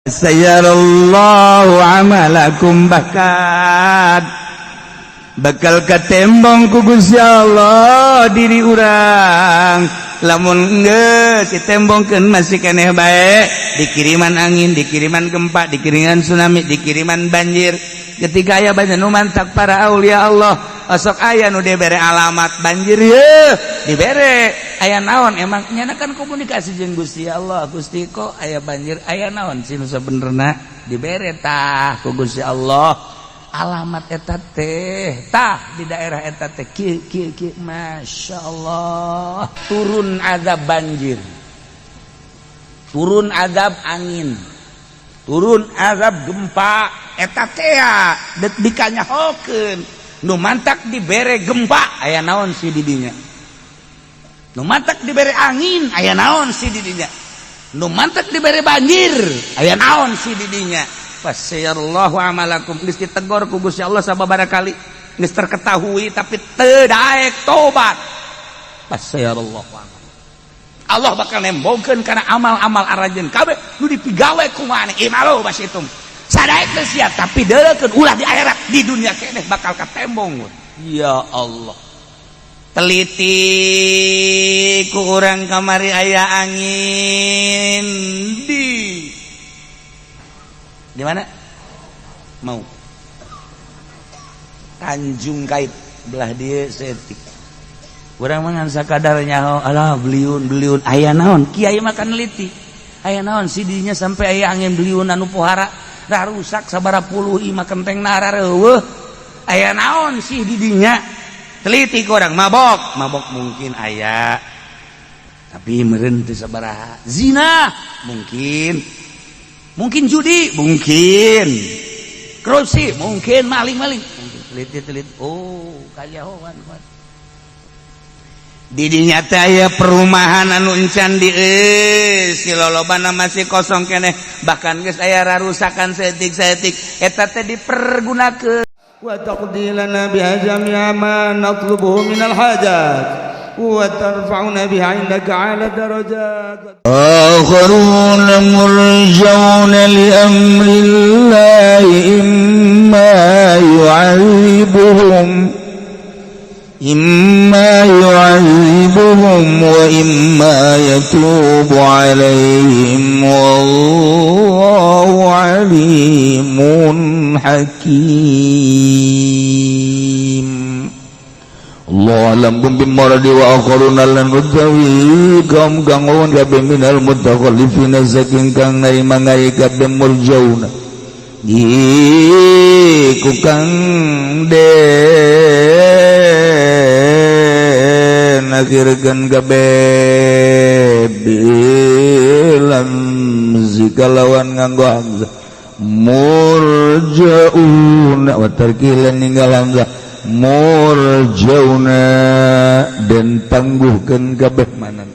Sayarallahu amalakum, bahkan bakal katembong ku Gusti Allah diri urang. Lamun geus ditembongkeun masih keneh bae, dikiriman angin, dikiriman gempa, dikiriman tsunami, dikiriman banjir. Ketika aya banjir nu mantak para aulia Allah, osok aya nu dibere alamat banjir ye, dibere aya naon, emang nyana kan komunikasi jeung Gusti Allah. Gusti, kok aya banjir, aya naon sih nu sabenerna? Dibere tah ku Gusti Allah alamat eta teh, tah di daerah eta teh kieu kieu kieu. Masya Allah, turun azab banjir, turun azab angin, turun azab gempa eta teh dek dikanyahokeun. Nu mantak dibere gempa, aya naon sih di dinya? Nu mantak dibere angin, aya naon sih di dinya? Nu mantak dibere banjir, aya naon sih di dinya? Fasayarallahu amalakum. Geus ditegor ku Gusti Allah sababaraha kali, geus terketahui, tapi teu daek tobat. Fasayarallahu amalakum, Allah bakal nembongkeun kana amal-amal aranjeun kabeh nu dipigawe ku maneh. I'malu masyitum, sadaek teu sia, tapi deuleukeun ulah di akhirat, di dunia keneh bakal katembong. Ya Allah, teliti ku urang. Kamari aya angin di mana mau Tanjung Kait belah dia setik. Urang mah ngan sakadar nyaho, alah, beliun beliun, aya naon? Kiai makan neliti, aya naon sidinya sampai aya angin beliun anu pohara dah rusak sabara puluh imah, kenteng nara reueuh, aya naon sih didinya? Teliti ku urang. Mabok mabok mungkin aya, tapi meureun teu sabaraha. Zina mungkin, mungkin judi mungkin, korupsi mungkin, maling-maling mungkin. Teliti teliti, oh, kayahoan didinya teh aya perumahan anu encan di si lolobana masih kosong keneh, bahkan geus aya rarusakan saeutik-saeutik, eta teh dipergunakeun. Wa taqdi lana biha jami'a ma natlubuhu minal hajat wa tarfa'una biha 'indaka 'ala darajat. آخرون مرجون لأمر الله إما يعذبهم وإما يتوب عليهم والله عليم حكيم. Allah alam bimaradi wa akharuna lan utawi kaum kang wong kabeh minal mutakhallifina saking kang narima ngari kabeh murjauna iku kang den akhirkeun kabeh bilam zikalawan nganggo hamzah murjauna wa tarkilan ninggal hamzah murjauna dan tangguhkeun kabeh manan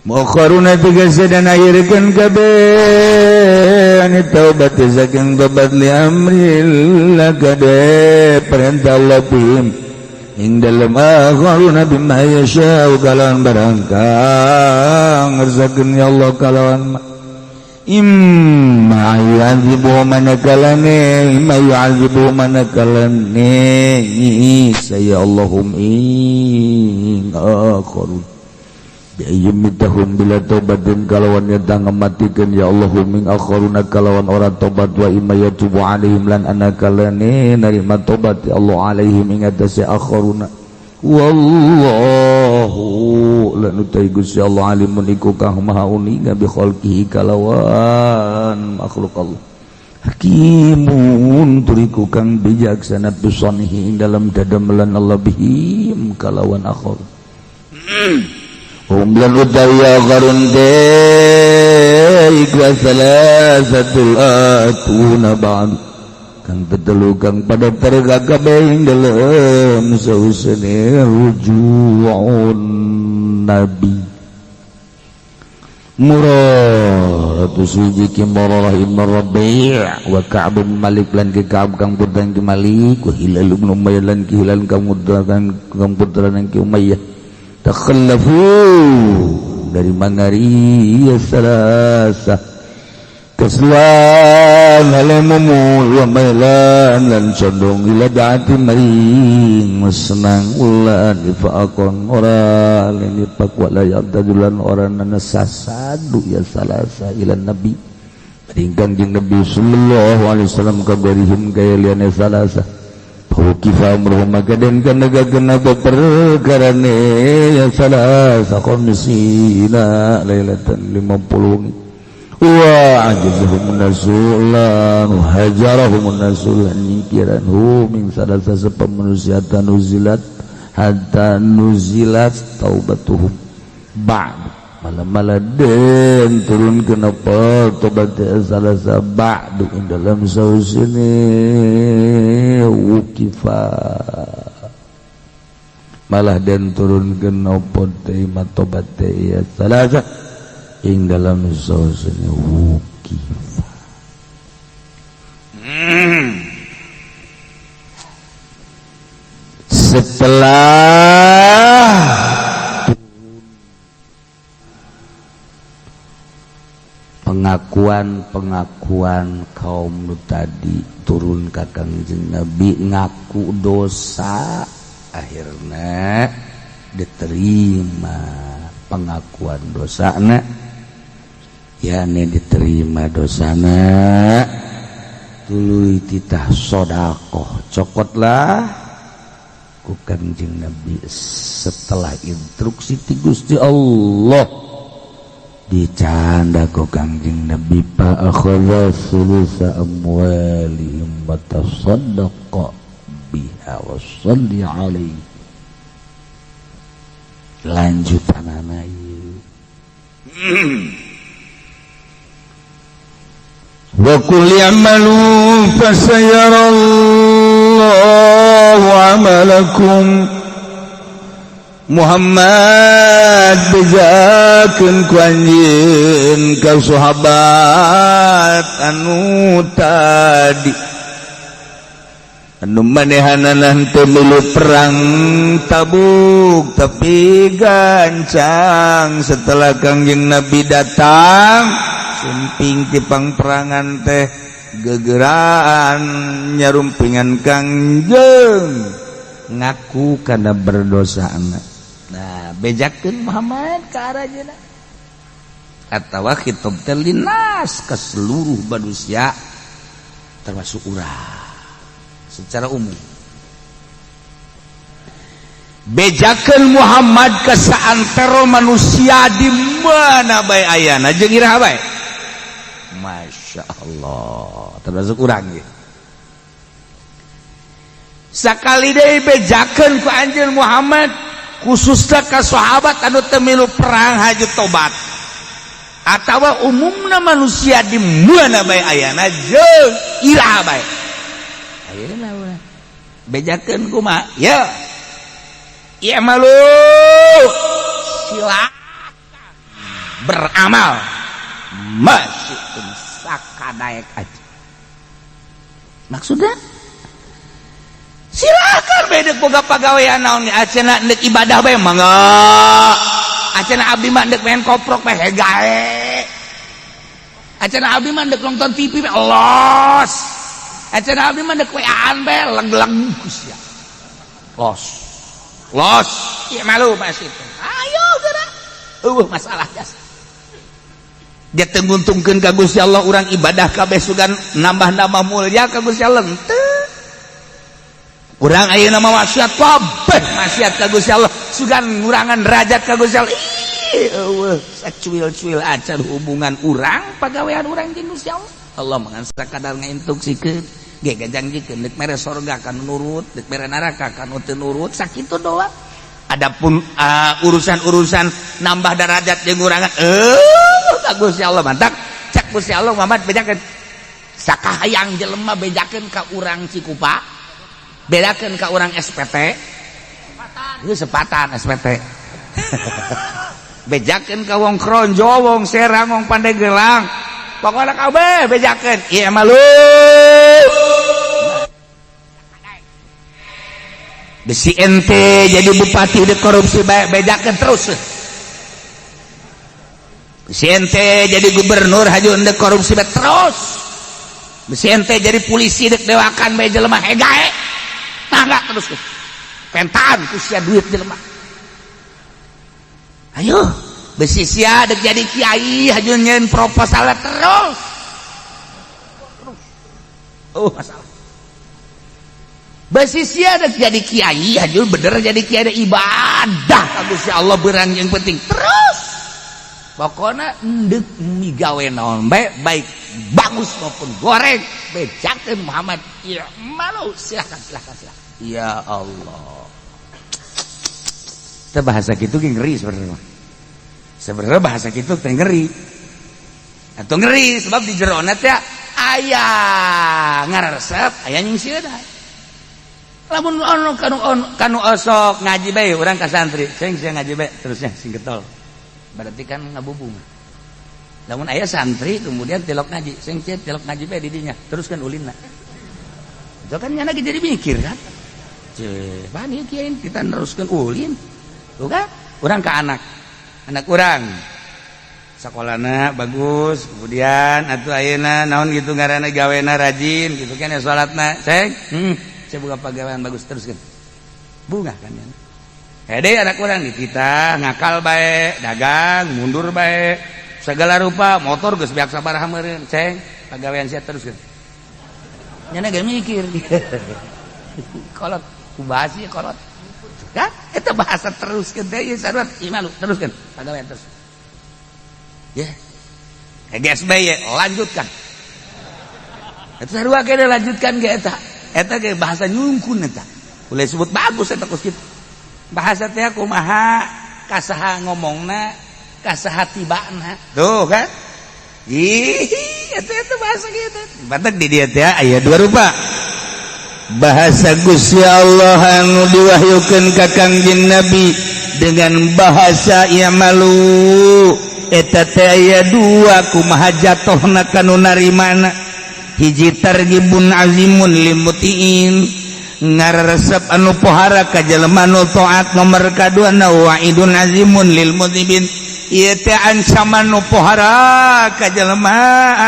muakharuna tegese dan akhirkeun kabeh ani taubat saking tobat li amrillah kade perintah Allah bihim ing dalem akharuna bima yasha'u kalawan barang kang ngersakeun ya Allah kalawan imma yu'adzibu manakalane, imma yu'adzibu manakalane saya Allahum ing akharun biayyumitahum bila taubatin kalawan nyata ngematikan ya Allahum ing akharuna kalawan ora tobat, wa imma yatubu alaihim lan anakalane narima tobat ya Allah alaihim ing atase akharuna. Wallahu lan utai Gusti Allah alimun iku kang maha uninga bi khalqihi kalawan makhluk Allah, hakimun turiku kang bijaksana bisanihi ing dalam dadamelan Allah bihim kalawan akhar. Hum lan utawi akharun teh iku salasatul atuna ba'd kang tetelu kang pada tergagabe ing dalem sausene rujuun nabi. Muraratu suji ki Murarah ibn Rabi' wa Ka'b bin Malik lan ki Ka'b kang putra ki Malik, wa Hilal ibn Umayyah lan ki Hilal kang putra ki Umayyah. Takhallafu dari mangari ya salasa. Keslan halemumul wa mailan lan condong ila daati maring senang ulah nifaqon ora nifaq wala yabtadulan ora sasadu ya salasa ila nabi maring Kangjeng Nabi sallallahu alaihi wasallam kabarihim kaya liyane salasa. Hukifa amruhum, maka den kanegakkeun apa perkarane ya salasa khamsina lailatan 50 wa ajazahum nasulan hajarahum nasulan nyingkiran hu min salasa sapa manusia tanuzilat hatta nuzilat taubatuhum ba'd malam-malam den turun kenapa tobat salasa ba'du ing dalam sausine wukifa malah den turun kenapa teh tobat ya salasa ing dalam sausine wukifa. Setelah pengakuan-pengakuan kaum nu tadi turun ka Kangjeng Nabi ngaku dosa, akhirnya diterima pengakuan dosana, yakni diterima dosana tuluy titah sodakoh cokotlah ku Kangjeng Nabi. Setelah instruksi ti Gusti Allah dicanda ku Kangjeng Nabi, fa akhadha sulusa amwalihim wa tasaddaqa biha wa shalli alaihi. Lanjutanana ieu wa qul i'malu fasayarallahu 'amalakum. Muhammad, bejakeun ku anjeun ka sahabat anu tadi anu manehanana teu milu perang Tabuk tapi gancang setelah Kangjeng Nabi datang sumping ti pangperangan teh gegeraan nyarumpingan Kangjeng ngaku karena berdosa. Nah, bejakeun Muhammad ka aranjeunna atawa khitab teh linnas ke seluruh manusia termasuk urang secara umum. Bejakeun Muhammad ke saantero manusia di mana bae ayana jeung iraha bae. Masya Allah, termasuk urang ge. Sakali deui bejakeun ku anjeun Muhammad khususnya ka sahabat anu teu milu perang haju tobat atawa umumna manusia di mana bae ayana jeung iraha bae ayeuna urang bejakeun kumaha ya i'malu, silakan beramal masih sakadaek aja. Maksudnya silakan bedek boga pagawean naon acena ndek ibadah bae mangga, acena abdi mah ndek main koprok bae gae, acena abdi mah ndek nonton TV bae los, acena abdi mah ndek WA-an bae leg-leg sia los los ieu malu masih ayo geura eueuh masalah jasa dia teu nguntungkeun ka Gusti Allah. Urang ibadah kabeh sugan nambah-nambah mulia ka Gusti Allah teu. Urang ayeuna mah maksiat kabeh, maksiat ka Gusti Allah sugan ngurangan derajat ka Gusti Allah. Ih, eueuh sacuil-cuil acan hubungan urang pagawean urang jeung Gusti Allah. Allah mah ngan sakadar ngainstruksikeun ge gajangjikeun deuk mere sorga kan nurut, deuk mere neraka kan teu nurut, sakitu doang. Adapun urusan-urusan nambah derajat jeung ngurangan ka Gusti Allah mantak cak Gusti Allah Muhammad bejakeun sakahayang jelema, bejakeun ka urang Cikupa, bedakeun ka urang SPT itu sepatan SPT, bejakeun ka wong Kronjo, wong Serang, wong Pandeglang, pokoknya kabeh bejakeun ieu malu besi ente jadi bupati udah korupsi bae, bejakeun terus. Bisi ente jadi gubernur, haju endek korupsi bae terus. Bisi ente jadi polisi, dek dewakan bae jelema hegae. Tangga terus pentaan ku sia duit jelema. Ayo, bisi sia dek jadi kiai, haju nyeun proposal terus. Terus. Oh, masalah. Bisi sia dek jadi kiai, haju bener jadi kiai, ada ibadah ka Gusti Allah berang yang penting terus. Pokoknya endek migawe naon baik, baik bagus maupun goreng, bejakeun Muhammad ya malu, silahkan, silahkan, silahkan. Ya Allah, kita bahasa gitu ngeri sebenarnya. Sebenarnya bahasa gitu teh ngeri atau ngeri, sebab di jerona teh aya ngaresep, aya nyingsieunan. Lamun anu kanu kanu osok ngaji bae, urang ka santri, "Ceng, sia ngaji bae terusnya sing getol," berarti kan ngabubung. Lamun aya santri kemudian tilok ngaji, "Sing tilok ngaji bae didinya terus," kan ulinna itu kan nyana jadi mikir kan, "Cek, bani kiai kita neruskeun ulin." Tuh kan urang ke anak anak urang sekolahna bagus, kemudian atuh ayeuna naon gitu ngaranna, gawena rajin gitu kan ya, salatna, "Ceng, saya buka pagawean bagus, teruskeun," bunga kan ya. Hede anak urang dititah ngakal bae, dagang mundur bae, segala rupa motor geus beak sabaraha meureun, "Ceng, pagawean sia teruskeun," nyana ge mikir kolot kubahas ieu kolot kan. Eta bahasa teruskeun teh ieu sarua imalu, teruskeun pagawean terus ya. Geus bae lanjutkan, eta sarua kene lanjutkan ge. Eta eta ge bahasa nyungkun, eta boleh sebut bagus eta kos kitu. Bahasa teh kumaha kasaha ngomongna, kasaha tibana, tuh kan. Ih, eta eta bahasa gitu. Batak di dia teh aya dua rupa Bahasa Gusti Allah anu diwahyukeun ka Kangjeng Nabi dengan bahasa i'malu eta teh aya dua kumaha jatohna kanu narimana. Hiji, targhibun azimun lil mutiin, ngaresep anu pohara ka jelema nu taat. Nomor kadua, wa'idun azimun lil mudzinibin, ieu teh ancaman nu pohara ka jelema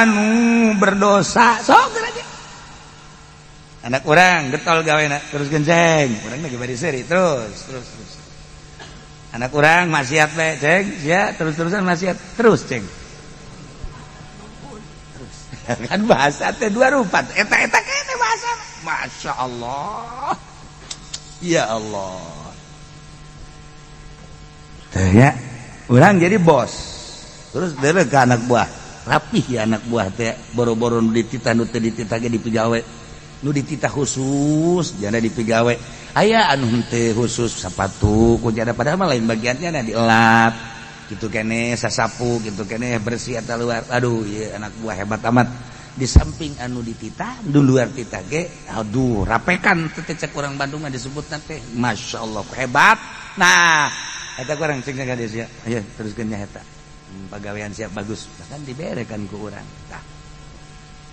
anu berdosa. Sok geura anak urang getol gawena, "Terus genceng," urang lagi bari seri, terus terus terus. Anak urang maksiat bae, "Ceng, ya terus-terusan maksiat terus, ceng, terus." Kan bahasa teh dua rupa eta eta kene bahasa. Masya Allah, ya Allah teh ya. Urang jadi bos terus dere ke anak buah rapih ya. Anak buah teh boro-boro nu dititah, nu teu dititah ge dipigawe. Nu dititah khusus jana dipigawe, aya anu henteu khusus sepatu ku jana, padahal mah lain bagiannya. Nah, dielap gitu kene, sasapu gitu kene, bersih atau luar. Aduh iya, anak buah hebat amat. Di samping anu dititah, di luar titah ge aduh rapekan teh, cek orang Bandung mah disebut teh Masya Allah hebat. Nah, eta kurang cing ka sia, ayo teruskeun nya eta pagawean siap bagus, bahkan diberekan ku urang tah.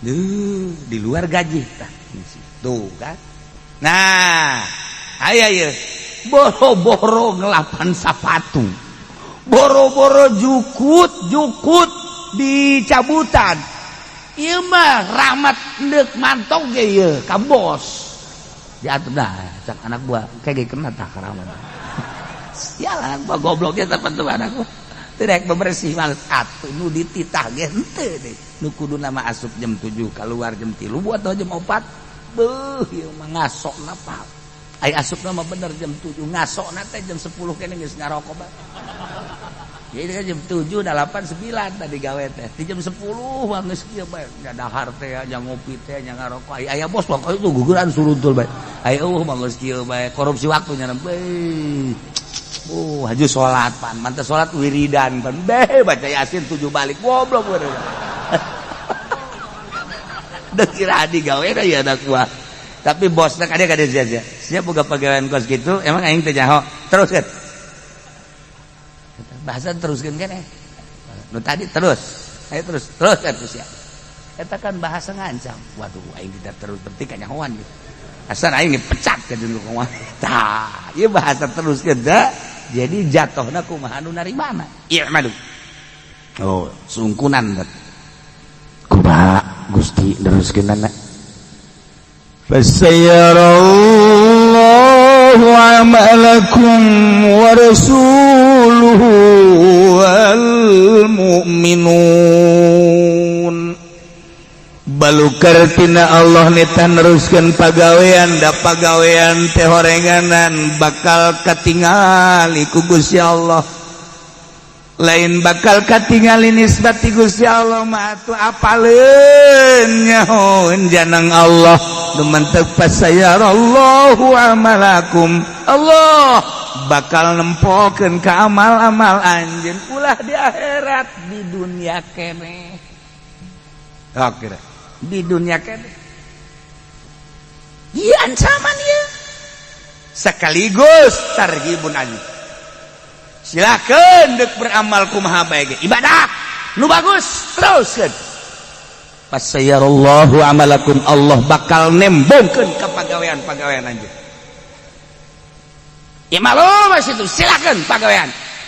Duh, di luar gaji tah tuh kan. Nah, aya ieu boro-boro ngelapan sepatu, boro-boro jukut jukut dicabutan, ieu mah rahmat ndek mantog ge ieu ka bos diatur dah. Cak anak buah kayak kena tah rahmat. Sial, anak buah gobloknya tertentu, anak buah tidak bebersih, males atuh. Nu dititah ge henteu deh, nu kudu nama asup jam 7 keluar jam 3 atau jam 4. Beuh, ieu mah ngasokna pa ai asupna mah bener jam 7, ngasokna teh jam 10 kene geus ngarokok bae. Jadi kan jam 7, 8, 9 tadi gawe teh. Di jam 10 mah geus kieu bae. Nya dahar teh, nya ngopi teh, nya ngarokok. Ai aya bos mah itu guguran suruntul bae. Ai eueuh mah geus kieu bae, korupsi waktu nya bae. Oh, haju salat pan, mantap salat wiridan pan. Beh, baca Yasin 7 balik. Goblok bener. Dek kira digawe da ya anak buah. Tapi bosna kade kade sia sia. Siap boga pagawean kos gitu, emang aing teh nyaho. Terus kan. Bahasa teruskeun kan eh. Nu tadi terus. Ayo terus, terus kan terus ya. Eta kan bahasa ngancam. Waduh, aing tidak terus berarti kanyahoan gitu. Asal aing dipecat ke dulu kumaha. Tah, ieu bahasa terus da. Jadi jatuhna kumaha anu narimana. I'malu. Oh, sungkunan kumaha Gusti neruskeunana. Fasayarallahu amalakum wa rasuluhu wal mu'minun. Balukar tina Allah nita neruskeun pagawean, da pagawean teh horenganan bakal katingali ku Gusti Allah. Lain bakal katingali nisbat ti Gusti Allah mah atuh apaleun nyahoeun janang Allah. Nu mantep fasayarallahu amalakum, Allah bakal nempokeun ka amal-amal anjeun ulah di akhirat, di dunia keneh. Oke, di dunia keneh ieu ancaman ieu sekaligus targhibun aja. Silakan dek beramal kumaha bae ge, ibadah nu bagus teruskeun. Fasayarallahu amalakum, Allah bakal nembongkeun ka pagawean-pagawean anjeun. Ya malu masih itu, silakan pagawean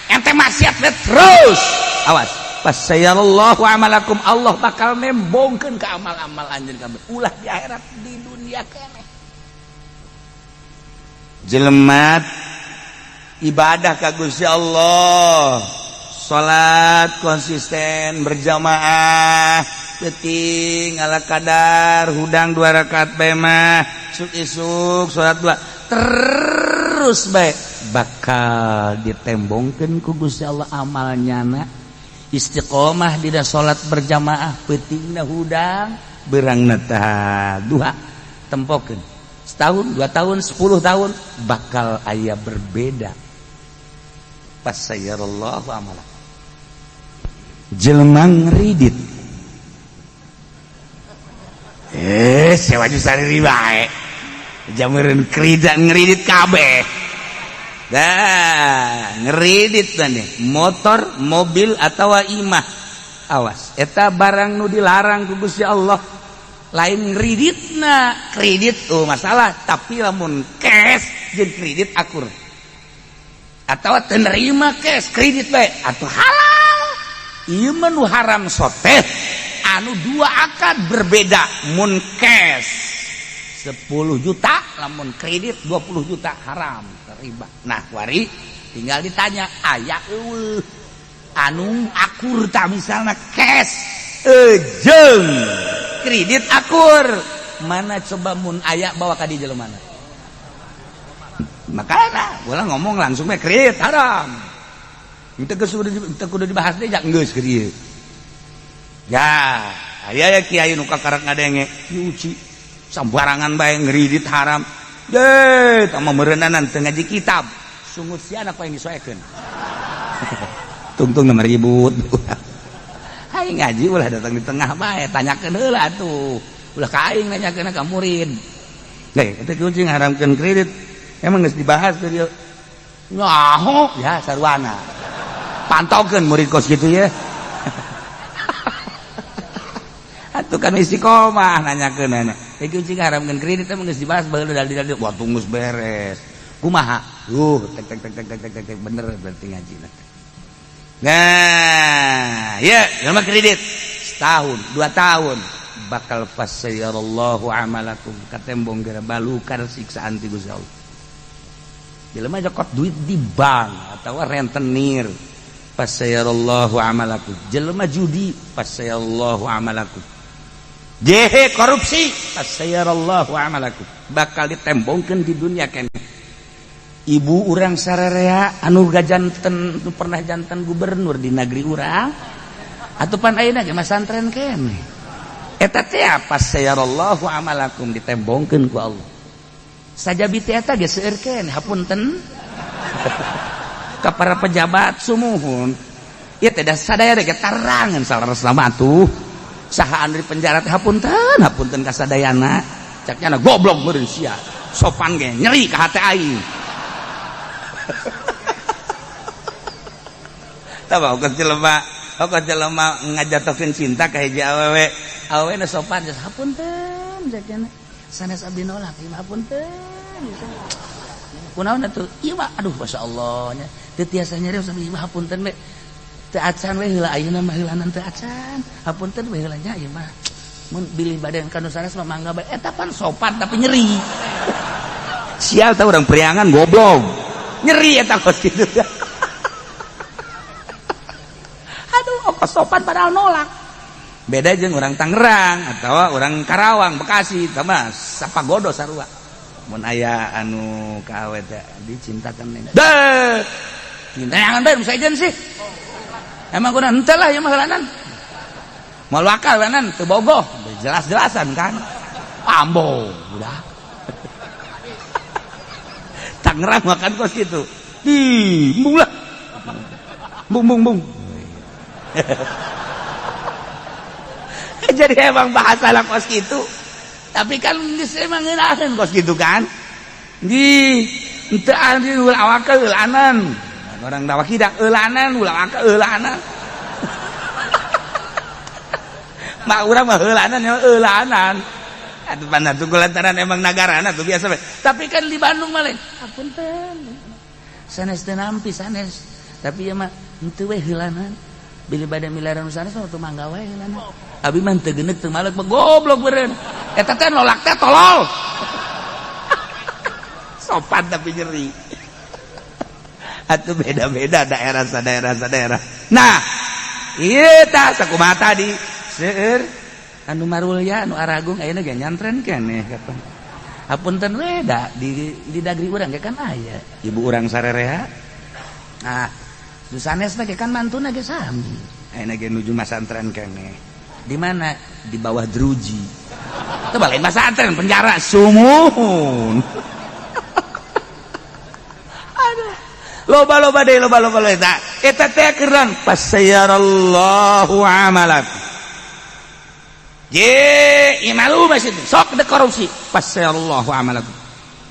ente maksiat terus, awas. Fasayarallahu amalakum, Allah bakal nembongkeun ka amal-amal anjeun kabeh ulah di akhirat, di dunia keneh. Jelema ibadah ka Gusti Allah, salat konsisten berjamaah, peuting ala kadar hudang dua rakaat bae mah, isuk isuk salat dua terus bae, bakal ditembongkeun ku Gusti Allah amalnya. Na istiqomah dina salat berjamaah, peutingna hudang, beurangna tah duha, tempokeun setahun, 2 tahun, 10 tahun bakal aya berbeda. Fasayarallahu amala. Jelema ngridit, eh, sewa sari bae jamureun kredit, ngridit kabeh dah, ngridit nih motor, mobil atau imah. Awas, eta barang nu dilarang ku Gusti Allah. Lain kreditna, kredit oh masalah, tapi lamun cash jeung kredit akur atau terima cash, kredit bae atau halal. Ieu mah nu haram soteh anu dua akad berbeda. Mun cash 10 juta, lamun kredit 20 juta, haram, riba. Nah, wari tinggal ditanya aya eueuh anu akur tak? Misalnya cash ejeng kredit akur, mana coba mun aya bawa ka di jelema mana? Makanya bola ngomong langsung mah kredit haram itu itu kudu dibahas deh, jangan geus kieu ya. Aya ya kiai nu kakarak ngadenge diuci sambarangan bae ngridit haram deh, tama meureunanan teu ngaji kitab, sungut si anak yang disoekeun tungtung nama ribut. Hai, ngaji ulah datang di tengah bae, tanyakeun heula atuh, ulah ka aing, nanyakeun ka murid. Deh, itu kunci ngaramkeun kredit emang geus dibahas tuh dia nyaho ya sarwana. Pantaukeun murid kos gitu ya. Atuh kan istiqomah nanyakeun anak. Iki kunci ngaramkeun kredit emang geus dibahas baheula dalil-dalil. Wah, tunggu beres. Kumaha? Tek tek tek tek tek tek tek, bener berarti ngaji. Nah, ya, nama kredit setahun, 2 tahun bakal fasayarallahu amalakum, katembong gara balukar siksaan ti Gusti Allah. Jelema jokot duit di bank atau rentenir, fasayarallahu amalakum. Jelema judi, fasayarallahu amalakum. Jehe korupsi, fasayarallahu amalakum. Bakal ditembongkeun di dunia keneh. Ibu urang sararea anu gajanten, pernah janten gubernur di negeri urang atau pan ayeuna ge masantren keneh, eta teh fasayarallahu amalakum, ditembongkeun ku Allah. Sajabi teh eta ge seueur keneh, hapunten ka para pejabat, sumuhun ieu teh da sadaya ge tarangan salarasna mah atuh saha anu di penjara teh. Hapunten, hapunten ka sadayana, cak nya goblok meureun sia, sopan ge nyeri ka hate aing. Tah, kok jelema, kok jelema ngajatokeun cinta ka hiji awewe, awewe na sopan, hapunten cak nya, sanes abdi nolak ieu, hapunten, kunaon atuh ieu mah, aduh, masyaallah nya teu tiasa nyarios abdi mah, hapunten we. Teu acan we heula ayeuna mah heulanan teu acan. Hapunten we heula nya ieu mah. Mun bilih badan ka nu sanes mah mangga bae. Eta pan sopan tapi nyeri. Sial tah urang Priangan goblok. Nyeri eta kos kitu. Aduh, apa sopan padahal nolak. Beda jeung orang Tangerang atau orang Karawang, Bekasi, sama sapagodo sarua. Mun aya anu ka awe teh dicintakan neng. Deh. Cinta bae nu sejen sih. Emang kuna henteu lah ieu mah heulanan. Moal wakal heulanan teu bogoh, jelas-jelasan kan. Ambo, udah. Tangerang makan kos kitu. Di, embung lah. Bung bung bung. Jadi emang bahasa lah kos gitu, tapi kan geus emang ngeunaheun kos gitu kan. Di henteu anu ulah awak eulanan. Orang dawa kidang eulanan, ulah awak eulanan. Mak urang mah eulanan ya eulanan. Atuh panah tuh lantaran emang nagarana tuh biasa we. Tapi kan di Bandung mah lain. Hapunten. Sanes teu nampi sanes. Tapi ya mah henteu we heulanan. Bilih bade milaran sanes mah teu mangga wae heulanan. Abi mah teu geneuk teu malek mah goblok beureun. Eta teh nolak teh tolol. Sopan tapi nyeri. Atuh beda-beda daerah sadaerah sadaerah. Nah, ieu tah sakumaha tadi seueur anu marulya anu aragung ayeuna ge nyantren keneh kapan. Hapunten we da di dagri urang ge kan aya ibu urang sarerea. Nah, nu sanesna ge kan mantuna ge sami. Ayeuna ge nuju masantren keneh. Di mana? Di bawah druji. Teu balain masantren penjara sumuhun. Aduh. Loba-loba deui loba-loba eta. Eta teh keuran fasayarallahu amalak. Ye, imalu masih sok dek korupsi fasayarallahu amalakum.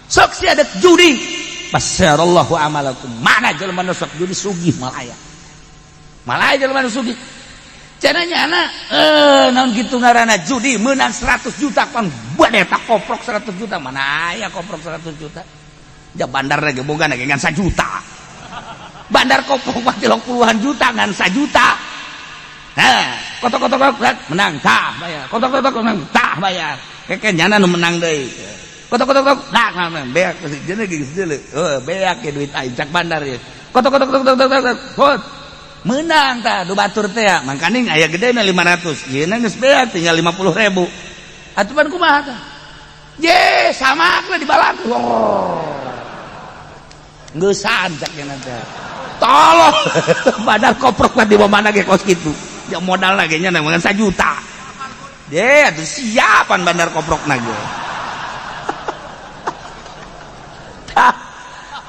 Sok si ada judi fasayarallahu amalakum. Mana jelema nu sok judi sugih malaya. Malaya jelema nu sugih. Caranya anak naon gitu ngaranna judi menang 100 juta pan bade tak koprok 100 juta mana aya koprok 100 juta. Ja bandar lagi boga lagi ngan 1 juta. Bandar koprok mah 30-an juta ngan 1 juta. Nah, kotok-kotok menang tah bayar. Kotok-kotok menang tah bayar. Keke nyana nu menang deui. Kotok-kotok nah beak jeung geus deuleu. Heuh, beak ge duit aing cak bandar ye. Kotok-kotok kotok kotok kotok. Menang tah du batur teh ya. Mangkaning aya gedena 500. Yeuna geus beak tinggal 50.000. Atuh pan kumaha tah? Ye, sama lah dibalak. Oh. Geusan cak nya teh. Tolong. Bandar koprok mah di mana ge kos kitu. Ya modal lagi nya ngan 1 juta. Ye, atuh siapan bandar koprok na ge. Tah,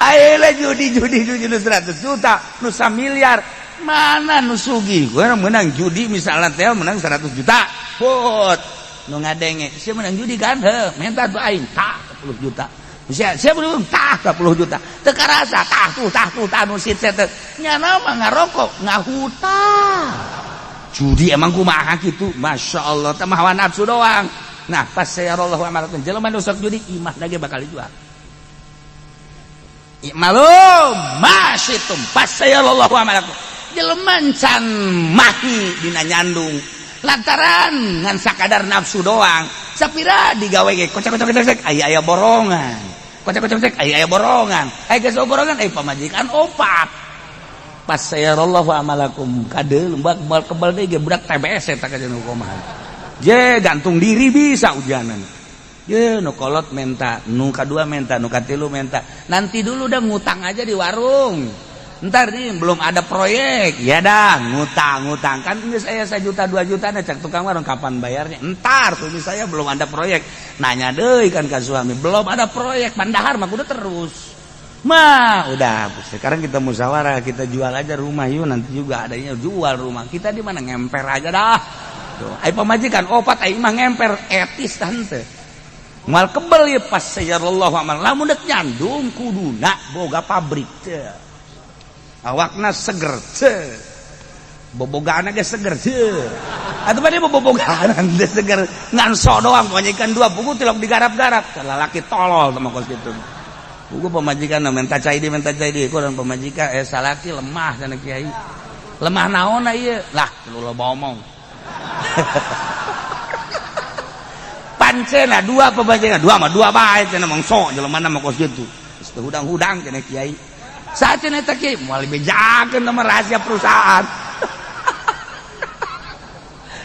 ayeuna judi-judi judi nu 100 juta, nu 1 miliar. Mana nu sugih? Gua menang judi misalnya teh menang 100 juta. Put. Nu ngadenge, sia menang judi kan? Heuh, minta tuh aing tah 10 juta. Sia sia belum tah 10 juta. Teu karasa tah tuh tah nu sit set. Nyana mah ngarokok, ngahutang. Judi emang kumaha kitu? Masya Allah, teh mah hawa nafsu doang. Nah, pas sayarallahu amalakum jelema nu sok judi imah lagi bakal dijual. Malum masitum pas sayarallahu amalakum. Jelema can mahi dina nyandung lantaran ngan sakadar nafsu doang. Sapira digawe ge kocak-kocak aya aya borongan. Kocak-kocak aya aya borongan. Aya geus borongan aya pamajikan opat. Pas sayarallahu amalakum kadeul bak bal kebal deui ge budak TBS eta ka jeung kumaha. Je gantung diri bisa ujanan. Je nu kolot menta, nu kadua menta, nu katilu menta. Nanti dulu dah ngutang aja di warung. Ntar nih belum ada proyek, ya dah ngutang-ngutang kan ini saya 1 juta 2 juta nih cek tukang warung kapan bayarnya? Ntar suami saya belum ada proyek, nanya deh kan ke suami belum ada proyek, pandahar mah udah terus. Mah udah sekarang kita musyawarah, kita jual aja rumah yuk, nanti juga adanya jual rumah kita di mana ngemper aja dah. Tuh, ai pamajikan opat ai mah ngemper etis tante. Mal kebel ya pas sayarallahu amal lamun dek nyandung kuduna boga pabrik teh. Awakna seger teh. Bobogaana ge seger teh. Atuh bade bobogaan teh seger ngan sok doang pamajikan dua buku tilok digarap-garap. Lalaki tolol sama kos kitu. Buku pamajikan minta cai di kurang pamajikan salaki lemah cenah kiai. Lemah naon ieu? Lah, lu loba omong. Pancena dua pabancena dua mah dua bae cenah mangso jelema mah kos kitu. Geus teu hudang-hudang cenah kiai. Saat cenah eta kiai moal dibejakeun nama rahasia perusahaan.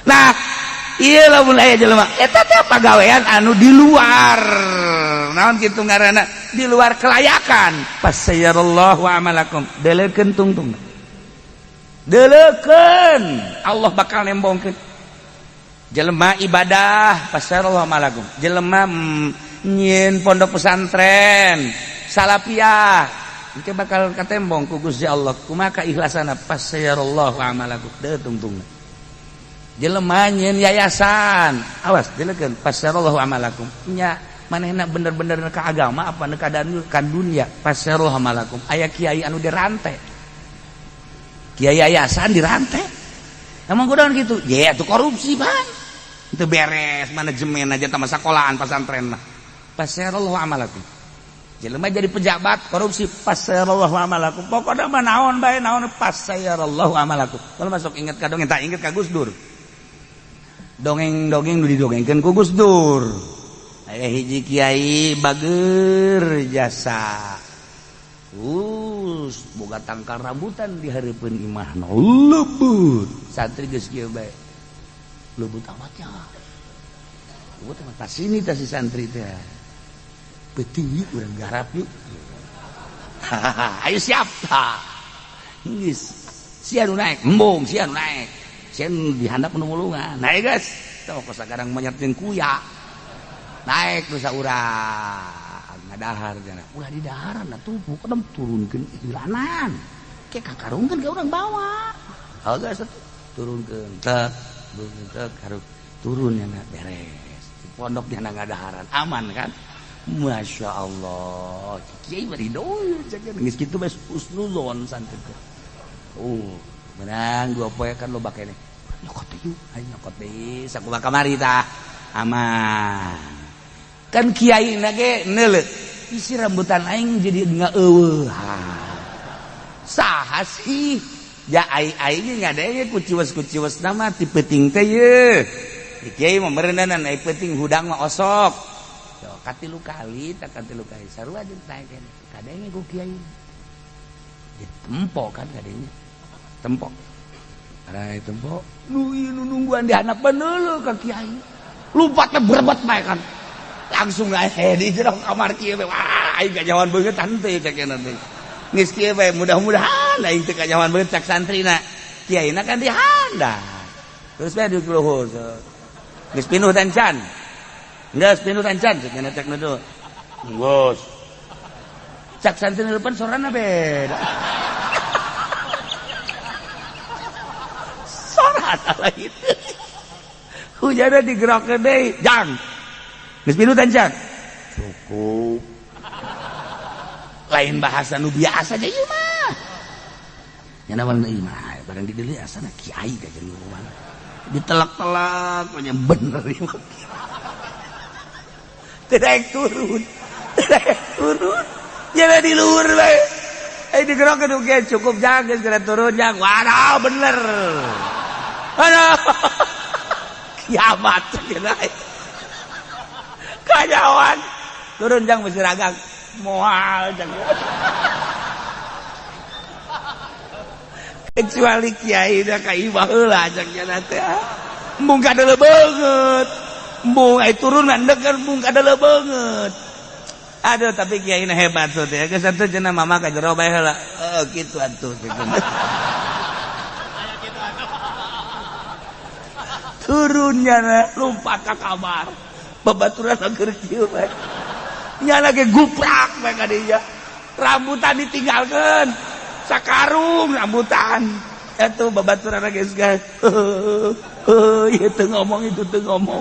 Nah, ieu lamun aya jelema eta teh pagawean anu di luar. Naon kitu ngaranna? Di luar kelayakan. Fasayarallahu amalakum. Delekeun tungtung. Delekeun Allah bakal nembongkeun. Jelema ibadah fasayarallahu amalakum. Jelema nyieun pondok pesantren salafiyah engke bakal katembong ku Gusti Allah. Kumaha kaikhlasanna fasayarallahu amalakum. Deui tungtung. Jelema nyieun yayasan, awas delekeun fasayarallahu amalakum. Nya manehna bener-bener ka agama apa ka dunia fasayarallahu amalakum. Aya kiai anu dirantai. Kiai yayasan dirantai. Emang kudaon gitu? Ya itu korupsi, Bang. Itu beres manajemen aja sama sekolahan pesantren mah. Fasayarallahu amalakum. Jelema jadi pejabat korupsi fasayarallahu amalakum. Pokokna mah naon bae naon fasayarallahu amalakum. Kalau masuk inget ka dongeng tak inget ka Gus Dur. Dongeng-dongeng nu didongengkeun ku Gus Dur. Aya hiji kiai bager jasa. Us, boga tangkal rambutan di hareupeun imahna. Lebut. Santri geus kieu bae. Lebut amat ya. Lebut amat tas ini tas si santri teh. Peuting yuk urang garap yuk. Ayo siap. Geus. Sia nu naik, embung sia nu naik. Sia nu dihandap nu mulungan. Naik geus. Tah kos sagarang monyet jeung kuya. Naik nu saurang. Ngadahar cenah. Ulah di daharan atuh pokona turunkeun jalanan. Ke kakarungkeun ka urang bawa. Geus atuh turunkeun tek, turunkeun tek karung turun nya beres. Di pondok nya ngadaharan aman kan? Masya Allah. Kiai bari doy cek geus kitu bae husnuzon santri teh. Menang dua poe kan loba keneh. Nyokot teh yuk, ayo nyokot deui sakumaha kamari tah. Aman. Kan kiai na ge neuleut. Isi rambutan aing jadi ngaeuweuh. Saha sih? Ya ai aing ngadenge kuciwes-kuciwes nama ti peuting teh ye. Di kiai mah meureunan ai peuting hudang mah osok. Yo katilu kali tak katilu kali sarua jeung naek keneh. Kadenge ku kiai. Ditempo kan kadenge. Tempo. Arai tempo. Nu ieu nu nungguan di handapeun deuleu ka kiai. Lompatna berebet bae kan. Langsung ae di jero kamar kieu bae. Wah, aing kanyahoan beungeut teu cek teh. Geus kieu bae mudah-mudahan aing teu kanyahoan beungeut cak santrina. Kiaina kan di handap. Terus bae di luhur. Geus pinuh tancan. Geus pinuh tancan cek cek nu. Geus. Cak santri depan sorana beda. Sorana lain. Hujanna digerokeun deui, jang. Geus pinuh tancan. Cukup. Lain bahasa nu biasa aja ieu mah. Nya naon ieu mah, barang di deui asana kiai ka jeung rumah. Ditelak-telak nya bener ieu mah. Teu daek turun. Teu daek turun. Nya di luhur bae. Eh digerokeun oge cukup jang geus geura turun jang. Waduh bener. Aduh. Kiamat cenah. Kanyawan turun jang mesti ragang moal jang. Kecuali kiai da ka imah heula jang nya teh. Embung kadeuleu beungeut. Embung ai turun mah deuk embung kadeuleu beungeut. Aduh tapi kiai na hebat tuh teh. Geus atuh cenah mama ka jero bae heula. Heuh kitu atuh. Turunnya lompat ka kamar. Babaturan keur kieu bae. Nya lagi guprak bae ka dinya. Rambutan ditinggalkeun. Sakarung rambutan. Atuh babaturan geus geus. Heuh, ieu teu ngomong itu teu ngomong.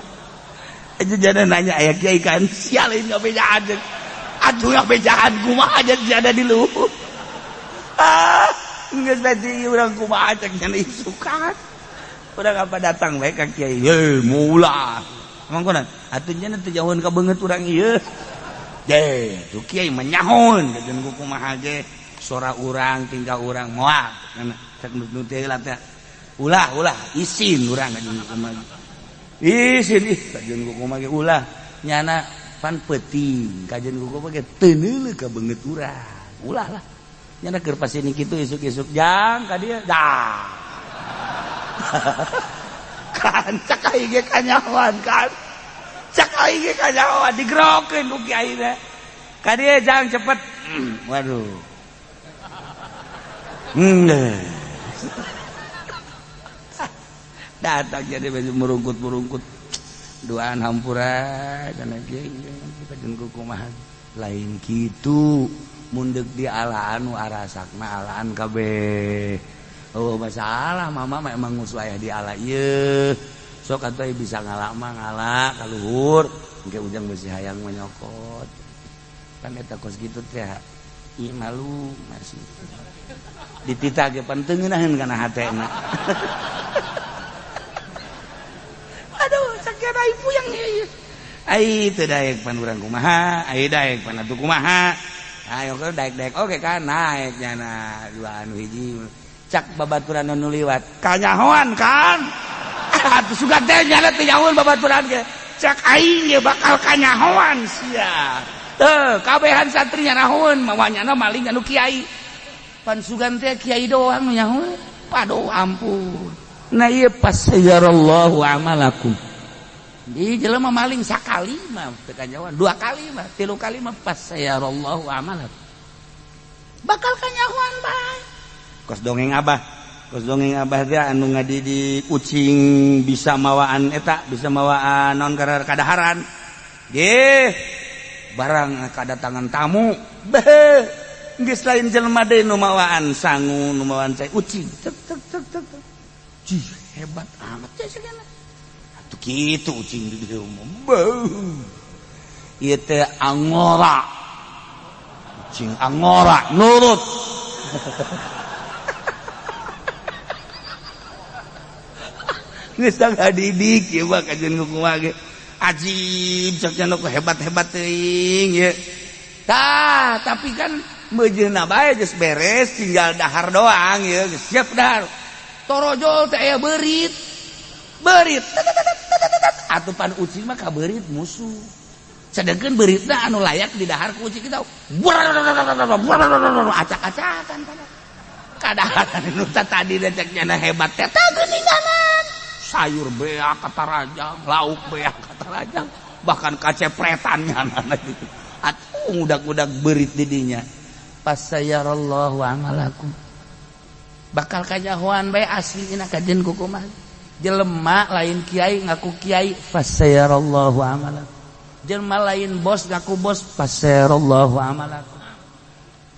Aja jana nanya aya kiai kan sial ini ngabejaan. Atuh ngabejaan kumaha aja jana di luhur. Ah, geus tadi urang kumaha cek nya isukan. Urang apa datang bae ka kiai. Heuh, mula. Emang kunaon? Atuh nya teu jauheun ka beungeut urang ieu. Deh, tuh kiai mah nyahoeun jeung kumaha ge. Sora urang tinggal urang moal. Cek nu teh heula teh. Ulah ulah isin urang kajeun kumaha. Isin ih kajeun kumaha ge ulah. Nyana pan peuting kajeun kumaha ge teu neuleuh ka beungeut urang. Ulah lah. Nyana keur pasini kitu isuk-isuk jang ka dieu. Dah. Kan cak aing ge kanyahoan kan. Cak aing ge kanyahoan digerokeun ku kiai teh. Ka dieu jang cepet. Waduh. Datang jadi baju merungkut-merungkut. Duaan hampura kana kiai kajeun kumaha. Lain kitu mun deuk di alaan nu arasakna alaan kabeh. Oh masalah mama mah emang musuh aya di ala ieu. Sok atuh bisa ngala mah ngala ka luhur, engke ujang besi hayang mah nyokot. Kan eta kos kitu teh ih malu masih. Dititah ge pan teu ngeunaheun kana hatena. Aduh sakieu ai puyeng ieu. Ai teu daek pan urang kumaha, ai daek pan atuh kumaha. Ayo ke daek-daek oke kan naek nyana dua anu hiji. Cak babaturan nu liwat kanyahoan kan atuh sugan teh nyana teh nyahoan babaturan ge cak aing ge bakal kanyahoan sia teu kabehan santri nyanahoan mawa nyana maling anu kiai pan sugan teh kiai doang nu nyahoan paduh ampun. Nah ieu pasayarallahu amalakum di jelema maling sakali mah teu kanyahoan dua kali mah tilu kali mah pasayarallahu amalakum bakal kanyahoan bae. Kos dongeng abah teh anu ngadidik ucing bisa mawaan eta bisa mawaan non kadaharan geh barang kadatangan tamu beh geus lain jelema deui nu mawaan sangu nu mawaan cai ucing tek tek tek tek cih hebat amat teh sagana atuh kitu ucing di dieu mah beuh ieu teh angora ucing angora nurut. Geus ngadidik ieu mah kajeun kumaha ge ajib cak nya nu hebat-hebat teuing ieu. Tah, tapi kan meujeuna bae geus beres tinggal dahar doang ieu geus siap dahar. Torojol teh aya beurit. Beurit. Atuh pan ucing mah ka beurit musuh. Sedengkeun beuritna anu layak didahar ku ucing kita. Acak-acakan kadaharan nu tadi cak nya hebat teh tah geuninganan. Sayur beak kata rajang, lauk beak kata rajang, bahkan kacepretannya anak itu. Atuh udak-udak berit didinya. Pasayarallahu amalakum. Bakal kanyahoan bae aslina kajeun kukumaha. Jelema lain kiai ngaku kiai, pasayarallahu amalakum. Jelema lain bos ngaku bos, pasayarallahu amalakum.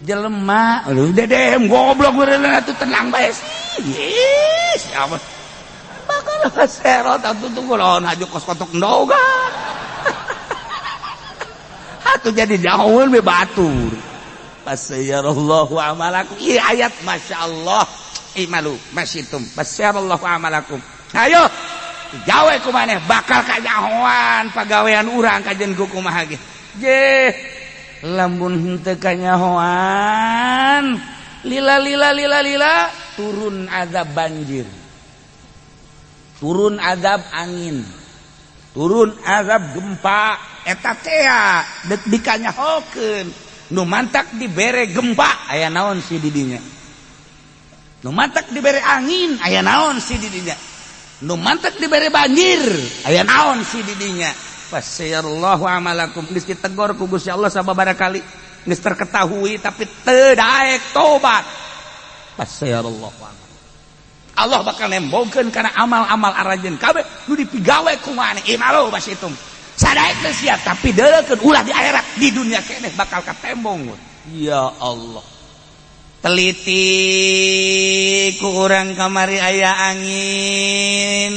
Jelema aduh dedem goblok beureunan atuh tenang bae sih. Ih, siapa? Bakal serot atuh tuh lawan haju kos kotok ndoga. Atuh jadi jauh we batur. Pasayarallahu amalakum. Ieu ayat masyaallah. Imalu masyitum. Pasayarallahu amalakum. Ayo gawe ku maneh bakal kanyahoan pagawean urang kajeun ku kumaha ge. Je lamun henteu kanyahoan lila lila lila lila turun azab banjir. Turun azab angin, turun azab gempa, eta tea deuk dikanyahokeun. Nu mantak dibere gempa aya naon si didinya. Nu mantak dibere angin aya naon si didinya. Nu mantak dibere banjir aya naon si didinya. Fasayarallahu amalakum geus ditegor ku Gusti Allah sababaraha kali geus terketahui tapi teu daek tobat. Fasayarallahu amalakum. Allah bakal nembongkeun kana amal-amal aranjeun kabeh nu dipigawe ku maneh imalu basitum sadaek teu sia tapi deuleukeun ulah di akhirat di dunia keneh bakal katembong. Ya Allah teliti ku urang kamari aya angin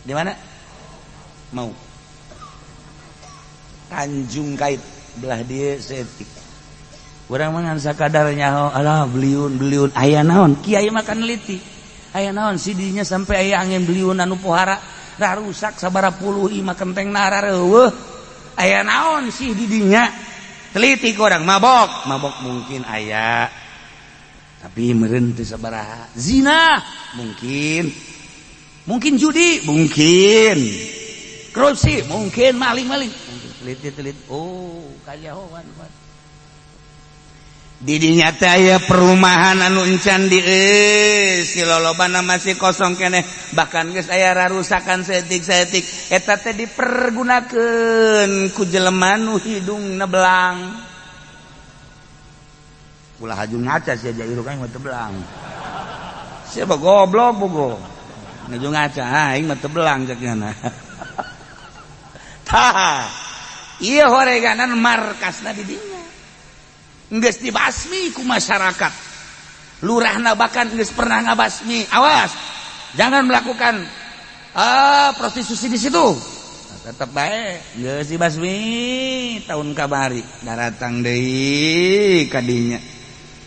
di mana mau Tanjung Kait belah dieu seetik. Urang mah ngan sakadar nyaho alah beliun beliun aya naon kiai mah kan neliti aya naon sidinya sampai aya angin beliun anu pohara rarusak sabaraha puluh imah kenteng narareueuh aya naon sih didinya teliti ku urang mabok mabok mungkin aya Tapi meureun teu sabaraha. Zina mungkin, mungkin judi mungkin, korupsi mungkin, maling-maling mungkin. Telit telit, oh, kanyahoan didinya teh aya perumahan anu encan di si lolobana, masih kosong keneh, bahkan geus aya rarusakan saeutik-saeutik. Eta teh dipergunakeun ku jelema nu hidungna belang. Ulah haju ngaca sia, jairu kan mah teu belang. Siapa goblok bogo nuju ngaca, aing mah teu belang cek nyana. Tah, ieu horeganan markasna di dinya, geus dibasmi ku masyarakat. Lurahna bahkan geus pernah ngabasmi, "Awas, jangan melakukan prostitusi di situ." Nah, tetep bae geus dibasmi. Tahun kabari daratang deui kadinya,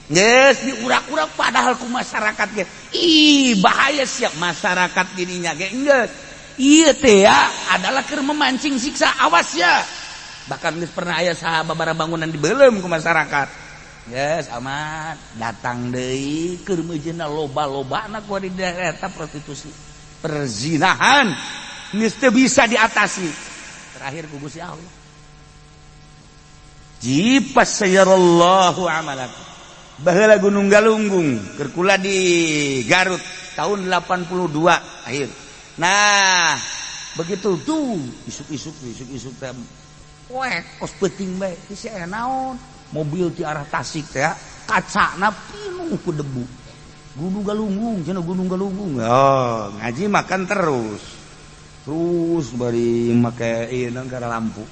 geus diurak-urak padahal ku masyarakat ge, "Ih, bahaya." Siap masyarakat dirinya ge geus, ieu teh ya adalah keur memancing siksa, awas ya. Bahkan geus pernah aya saha bangunan dibelem ku masyarakat. Yes, amat datang deui keur meujeuhna loba-lobana ku di daerah eta prostitusi, perzinahan, geus teu bisa diatasi. Terakhir ku Gusti Allah jipas sayarallahu amalakum. Baheula Gunung Galunggung, keur kula di Garut tahun 82 akhir. Nah, begitu tuh isuk-isuk, isuk-isuk teh poek kos peuting bae si aya naon, mobil di arah Tasik teh kacana pinuh ku debu. Gunung Galunggung cenah, Gunung Galunggung. Oh, ngaji makan terus terus bari make ieu gara lampu.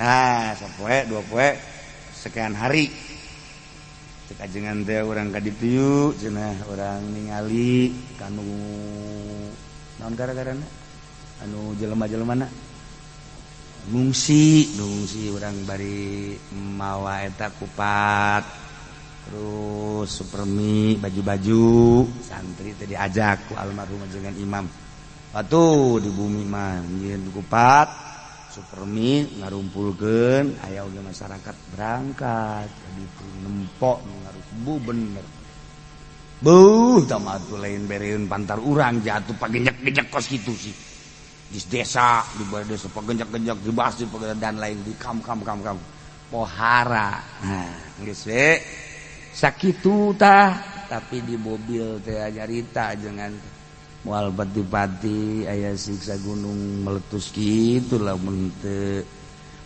Nah, sapoe dua poe, sekian hari, cek ajengan teh, urang ka ditu yuk cenah, urang ningali kanu naon gara-garana anu jelema-jelemana ngungsi ngungsi. Urang bari mawa eta kupat, terus supermi, baju-baju santri teh, diajak ku almarhum dengan imam. Atuh di bumi mah nyieun kupat, supermi, ngarumpulkeun aya oge masyarakat, berangkat ka ditu nempok ngaruh bener. Buh, atuh lain bereun pantar urang jatuh pagenjak-genjak kos gitu sih di desa, di balai desa pagenjak-genjak, di masjid dan lain, di kam kam kam kam pohara. Nah, geus we sakitu tah. Tapi di mobil teh nyarita jangan moal pati-pati aya siksa gunung meletus kitu, lamun teu,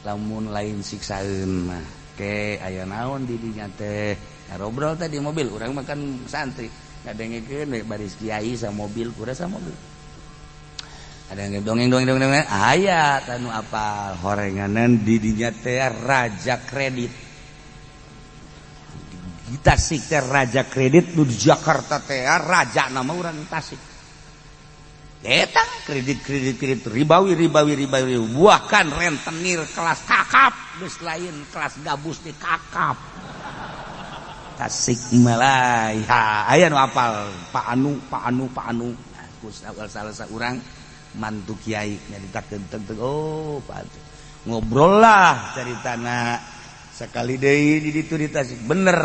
lamun lain siksaeun mah ke aya naon di dinya teh. Ngobrol teh di mobil, urang makan santri ngadengekeun we baris kiai sa mobil, kura sa mobil ada yang dongeng dongeng dongeng, dongeng. Aya tanu apal horenganan di dinya teh raja kredit di Tasik teh, raja kredit nu di Jakarta teh, raja nama urang Tasik eta, kredit kredit kredit ribawi ribawi ribawi, bahkan rentenir kelas kakap, geus lain kelas gabus, di kakap Tasik Malaya. Aya nu apal Pak Anu, Pak Anu, Pak Anu. Aku salah saurang mantu kiai nyaritakeun tentang, oh, Pak, ngobrol lah caritana. Sekali deui di ditu di Tasik bener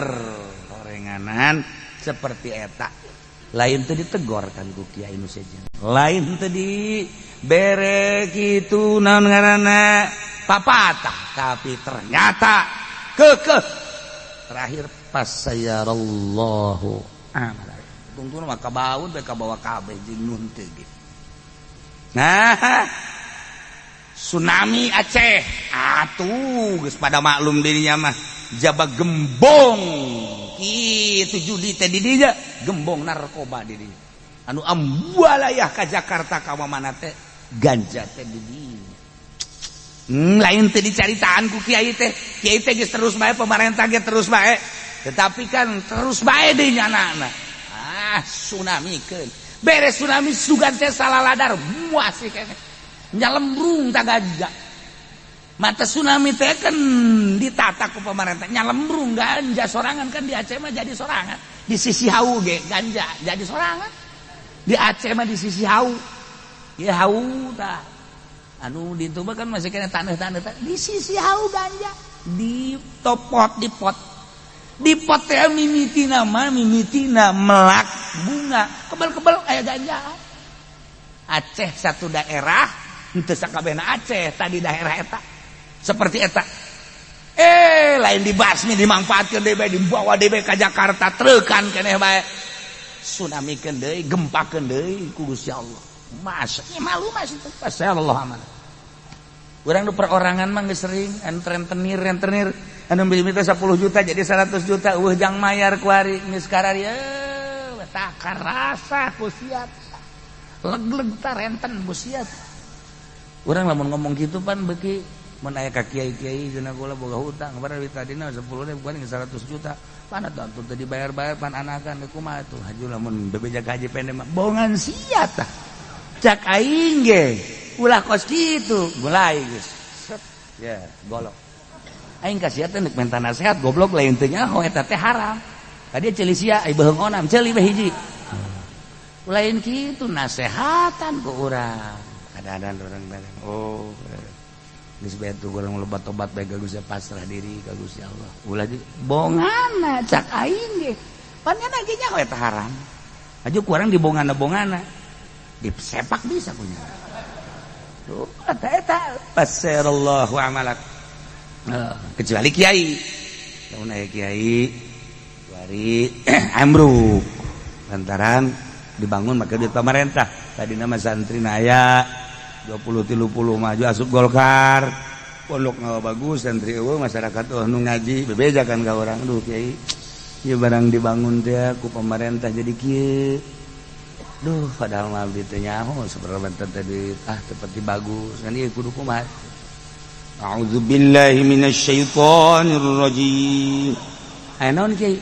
horenganan seperti eta, lain teu ditegor kan ku kiai nu sejen, lain teu di bere kitu naon ngaranna papatah, tapi ternyata kekeh terakhir pas sayarallahu amal tungtun mah kabaun bae, kabawa kabeh jeung nun teu ge. Nah, tsunami Aceh atuh geus pada maklum dirinya mah, jaba gembong kitu judi teh di dinya, gembong narkoba di dinya anu ambualayah ka Jakarta ka mana teh, ganja teh di dinya. Lain teh dicaritaan ku kiai teh, kiai teh geus terus bae, pemerintah ge terus bae, tetapi kan terus bae deui nyana. Ah, tsunami keun beres tsunami sugan teh salah ladar muas sih kene nyalembrung tak ganja mata. Tsunami teh kan ditata ku pemerintah, nyalembrung ganja sorangan kan. Di Aceh mah jadi sorangan, di sisi hau ge ganja jadi sorangan. Di Aceh mah di sisi hau ya, hau tah anu di itu kan masih kena tanah-tanah, di sisi hau ganja di topot, di pot. Di pot teh mimitina mah mimitina melak bunga, kebel-kebel aya ganja. Aceh satu daerah, henteu sakabehna Aceh, tadi daerah eta. Seperti eta. Lain dibasmi, dimangfaatkeun deui bae, dibawa deui bae ka Jakarta, treukan keneh bae. Tsunamikeun deui, gempakeun deui ku Gusti Allah. Masa malu mas itu Allah amanah. Urang nu perorangan mah geus sering anu rentenir rentenir anu minta 10 juta jadi 100 juta, eueuh jang mayar kuari geus kararieu tak karasa ku sia, leg-leg ta renten ku sia. Urang lamun ngomong kitu pan beuki mun aya ka kiai-kiai cenah, kula boga hutang kemarin tadina 10 ribu kan 100 juta, pan atuh teu dibayar-bayar, pan anakan kumaha tuh haju lamun bebeja ka haji pendek mah bongan sia tah. Cak aing ge ulah kos kitu, mulai geus set ya golok aing ka sia teh nek minta nasihat, goblok. Lain teu nyaho eta teh haram tadi ceuli sia ai beuheung onam ceuli we hiji, lain kitu nasehatan ku urang. Ada-ada orang dagang, oh geus bae tuh urang loba tobat bae ka Gusti, pasrah diri ka Gusti Allah, ulah bongana. Cak aing ge pan nya ge nyaho eta haram, aju ku urang dibongana-bongana disepak bisa punya tuh eta eta fasirallahu amalak. Kecuali kiai, lamun aya kiai wari ambruk lantaran dibangun maka duit pemerintah, tadi nama santri aya 20 30 maju asup Golkar, pondok nggak bagus, santri eueuh, masyarakat oh nu ngaji bebeja kan ka urang, "Duh kiai, ieu barang dibangun teh ku pemerintah jadi kieu. Duh, padahal mah abdi teh nyaho seberapa tadi ah seperti bagus kan ieu kudu kumaha?" A'udzubillahi minasyaitonir rajim. Aya naon, kiai?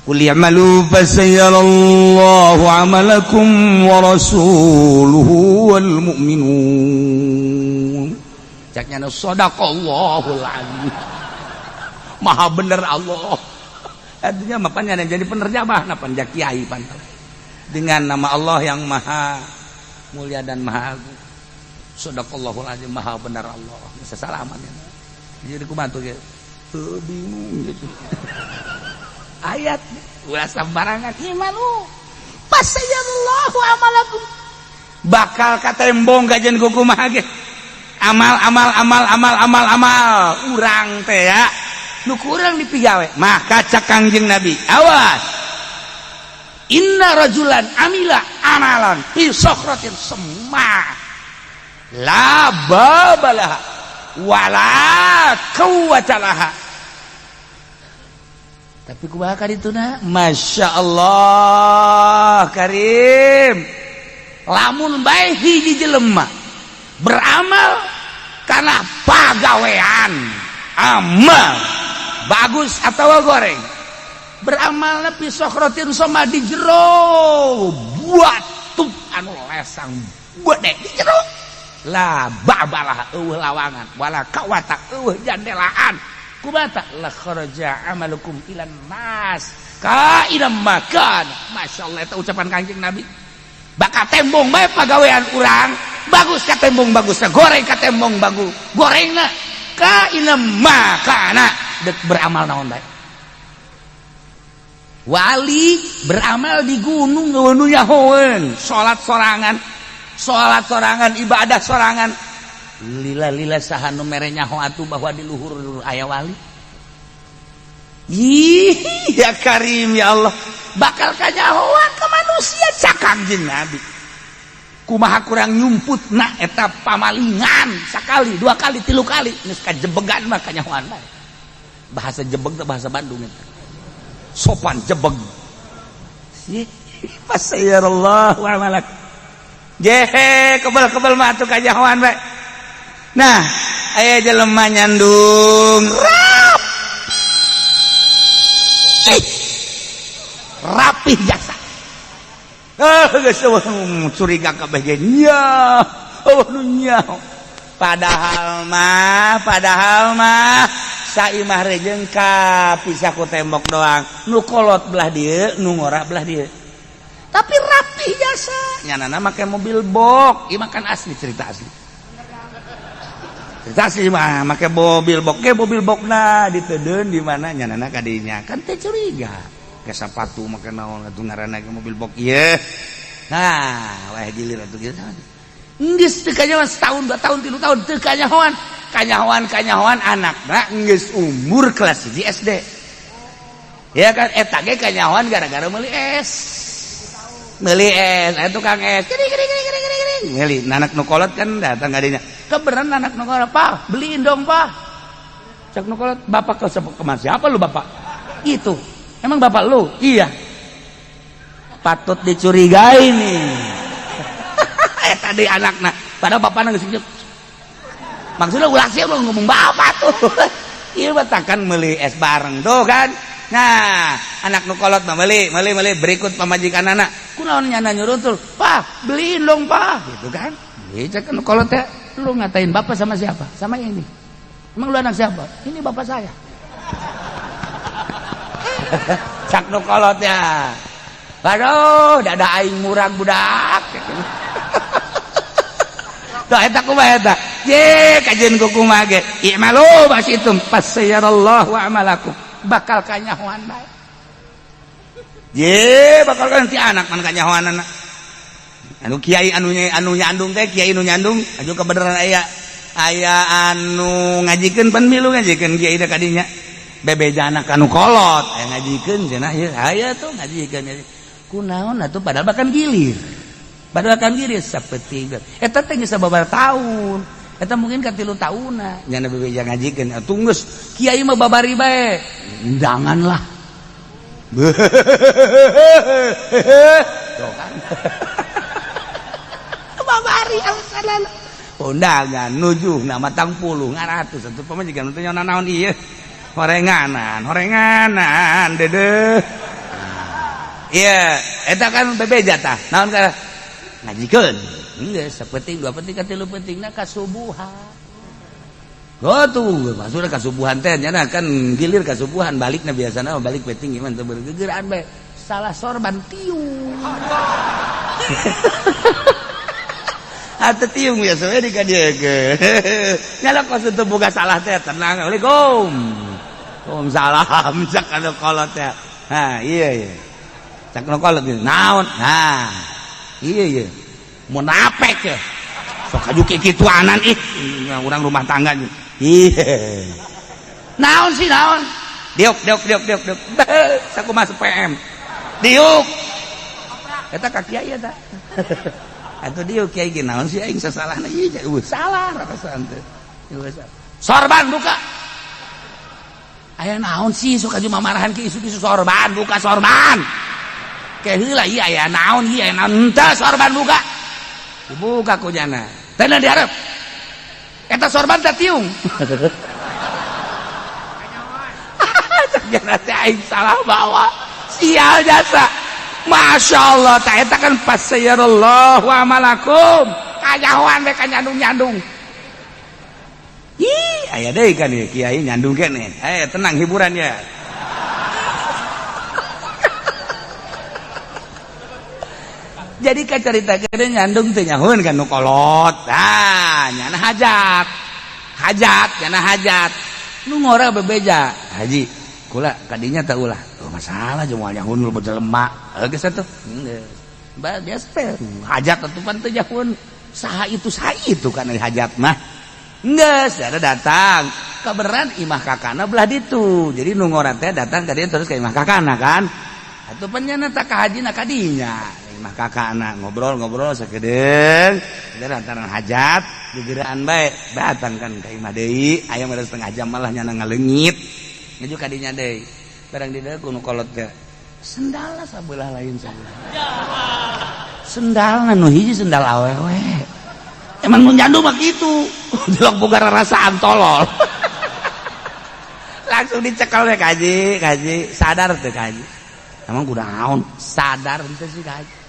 Qul i'malu fasayarallahu 'amalakum wa rasuluhu wal mu'minun. Caknya sadaqallahul azim. Maha bener Allah. Artinya mapanya jadi penerjemah napa kiai pan. Dengan nama Allah yang maha mulia dan maha agung. Sadaqallahul azim, maha benar Allah. Bisa salaman ya. Jadi kumaha tuh ge? Bingung gitu. Ayat ulah sembarangan imanu fasayallahu amalakum, bakal katembong kajian kumaha ge amal amal amal amal amal amal urang teh ya nu kurang dipigawe. Maka cak Kangjeng Nabi, awas, inna rajulan amila amalan fi sokhratin semma la babalaha wala quwwata laha. Tapi kumaha kadituna? Masya Allah Karim, lamun bae hiji jelema beramal karena pagawean, amal bagus atau goreng, beramal fi sokhratin soma di jero batu anu lesang gede, di jero la babalah, eueuh lawangan, wala kawata, eueuh jandelaan, kubata la kharaja amalukum ilan nas ka makan. Masya Allah, eta ucapan Kanjeng Nabi. Bakal tembong bae pagawean urang, bagus ka tembong bagus, goreng ka tembong bagus gorengna, ka makana dek beramal naon bae. Wali beramal di gunung nu nyahoeun, salat sorangan, salat sorangan, ibadah sorangan, lila-lila saha nu mere nyaho atuh bahwa di luhur aya wali? Ih ya Karim, ya Allah, bakal kanyahoan ke manusia. Cak Kangjeng Nabi, kumaha kurang nyumput na eta pamalingan sakali, dua kali, tilu kali, geus kajebegan mah kanyahoan bae. Bahasa jebeg teh bahasa Bandung eta sopan, jebeg. Fasayarallahu amalak. Jehe kebel-kebel mah atuh kanyahoan bae. Nah, aya jelema nyandung rapi rapih jasa. Eh, geus curiga kabeh ge nya, oh nu nyaho. Padahal mah saimah rejeng ka pisah ku tembok doang, nu kolot belah dieu, nu ngora belah dieu, tapi rapih jasa. Nyanana make mobil box. Ieu makan asli, cerita asli. Saksi mah make mobil bok ge, mobil bokna ditedeun di mana nyanana kadinya kan teh curiga. Ke sepatu make naon atuh ngaranna ge mobil bok ieu. Nah, wah gilir atuh kieu. Geus teu kanyahoan setahun, 2 tahun, 3 tahun teu kanyahoan. Kanyahoan kanyahoan anakna geus umur kelas 1 SD. Ya kan eta ge kanyahoan gara-gara meuli es. Meuli es, aya tukang es. Gini gini gini gini gini gini. Meuli anak nu kolot kan datang kadinya. Kebenaran anak nu kolot, "Pak, beliin dong, Pak." Cak nu kolot, "Bapak ke kemana siapa lu, Bapak?" Itu. "Emang bapak lu?" "Iya." Patut dicurigai nih. Eta deui anakna. Padahal bapakna geus maksudnya ulah sih lu ngomong bapak tuh. Ieu mah takkan meuli es bareng tuh kan. Nah, anak nu kolot mah meuli, meuli, meuli berikut pamajikan anak. Kunaon nyana nyurutul? "Pak, beliin dong, Pak." Gitu kan. Ieu cek nu kolot teh, "Lu ngatain bapak sama siapa?" "Sama ini." "Emang lu anak siapa?" "Ini bapak saya." Cak nu kolot ya. "Waduh, dada aing murag budak." Tuh eta kumaha eta? Ye, kajian ku kumaha ge. I'malu basitum fasayarallahu a'malakum. Bakal kanyahoan bae. Ye, bakal kan ti anak man kanyahoan anak. Anu kiai anu anu nyandung teh, kiai anu nyandung anu kebenaran aya aya anu ngajikeun pan milu ngajikeun kiai teh kadinya. Bebeja anak anu kolot aya ngajikeun cenah ieu aya tuh ngajikeun. Kunaon atuh padahal bahkan gilir. Padahal kan gilir sapeting. Eta teh geus sababaraha tahun. Eta mungkin ka 3 taunna nyana bebeja ngajikeun. Atuh geus kiai mah babari bae. Undangan lah. Tuh kan. Babari alasan undangan nujuh na matang puluh ngaratus atuh pamajikan teh nyaona naon ieu. Horenganan, horenganan dedeh. Iya, eta kan bebeja tah. Naon ka ngajikeun. Geus sapenting dua penting ka tilu pentingna kasubuhan. Oh tuh, maksudna kasubuhan teh nyana kan gilir kasubuhan balikna biasana balik penting gimana teu bergegeran bae. Salah sorban tiung. Atuh tiung biasa we di ka dieu ge. Nyala kos teu boga salah teh tenang. Assalamualaikum. Waalaikumsalam cak anu kolot teh. Ha, iya iya. Cak nu kolot naon? Nah, iya iya. Munafik ya. Sok aju kikituanan ih, urang rumah tangga. Iya. Naon sih naon? Diuk diuk diuk diuk diuk. Sakumaha PM. Diuk. Eta ka kiai eta. Atuh diuk kiai ge naon sih aing sasalahna ieu eueuh salah rasaan teh. Sorban buka. Aya naon sih sok aju mamarahan ke isu-isu sorban buka sorban. Ke heula ieu aya naon ieu aya naon henteu sorban buka. Dibuka ku jana. Teh diharap. Eta sorban teh tiung. Jana teh aing salah bawa. Sial jasa. Masya Allah, tak eta kan fasayarallahu amalakum. Kanyahoan we ka nyandung-nyandung. Ih, aya deui kan ieu kiai nyandung keneh. Eh, tenang hiburan ya. Jadi kacarita kene nyandung teh nyahoeun kan nu kolot. Nah, nyana hajat. Hajat, nyana hajat. Nu ngora bebeja. Haji, kula kadinya teh ulah. Oh, masalah jeung moal nyahoeun lu jelema. Geus atuh. Geus. Biasa teh hajat atuh pan teu nyahoeun. Saha itu saha itu kan hajat mah. Geus, ada datang. Keberan imah kakana belah ditu. Jadi nu ngora teh datang ka dieu terus ka imah kakana kan. Atuh pan nyana tah ka hajina kadinya. Imah kakana ngobrol-ngobrol sakedeung. Da lantaran hajat gegeraan bae datang kan ka imah deui. Aya mah setengah jam malah nyana ngaleungit. Ngaju kadinya deui. Barang di dieu ku nu kolot teh. Sendalna sabelah lain sabelah. Sendalna nu hiji sendal awewe. Emang nu nyandu mah kitu. Jelok boga rarasaan tolol. Langsung dicekel we kaji, kaji sadar teu kaji. Emang kunaon? Sadar henteu sih kaji.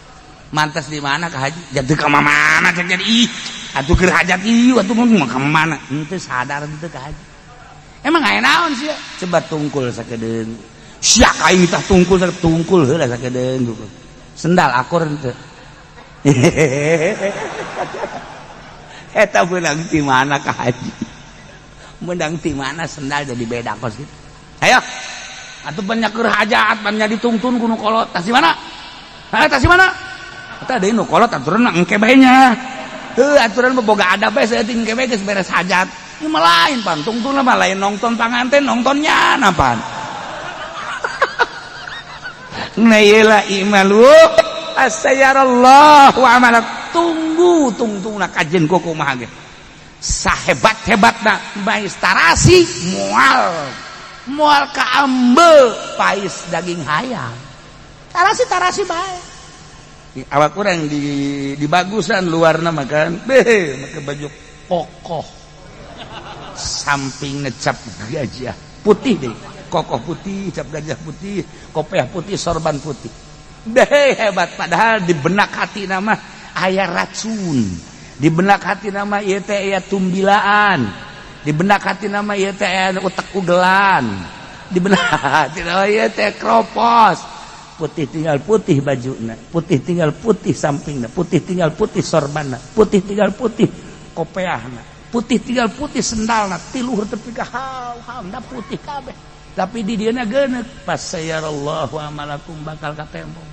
Mantas di mana ka haji? Jadi ka mana cek jadi ih. Atuh keur hajat ieu atuh mun ka mana? Henteu sadar henteu ka haji. Emang aya naon sih? Coba tungkul sakedeung. Sia aing tah tungkul tungkul heula sakedeung. Sendal akur henteu. Eta beunang di mana ka haji? Menang ti mana sendal jadi beda kos gitu. Ayo. Atuh banyak keur hajat, banyak ditungtun ku nu kolot. Tas di mana? Hah, tas di mana? Eta deui nu kolot aturan engke bae nya. Heuh, aturan mah boga adab bae saeutik engke bae geus beres hajat. Ieu mah lain pan, tungtun mah lain nongton panganten, nongtonnya napan. Nah ieu lah i'malu fasayarallahu amalak. Tunggu tungtungna kajen ku kumaha ge. Sahebat-hebatna mais tarasi moal moal kaambe pais daging hayam. Tarasi tarasi bae. Awak kurang di bagusan luarna makan beh make baju kokoh samping ngecap gajah putih deh, kokoh putih, cap gajah putih, kopiah putih, sorban putih deh, hebat. Padahal di benak hati nama aya racun, di benak hati nama ieu teh aya tumbilaan, di benak hati nama ieu teh aya utek ugelan, di benak hati nama ieu teh kropos. Putih tinggal putih bajuna, putih tinggal putih sampingna, putih tinggal putih sorbanna, putih tinggal putih kopeahna, putih tinggal putih sendalna, tiluhur tepi ka hal da putih kabeh. Tapi di dieuna geuneuk. Fasayarallahu amalakum, bakal katembong,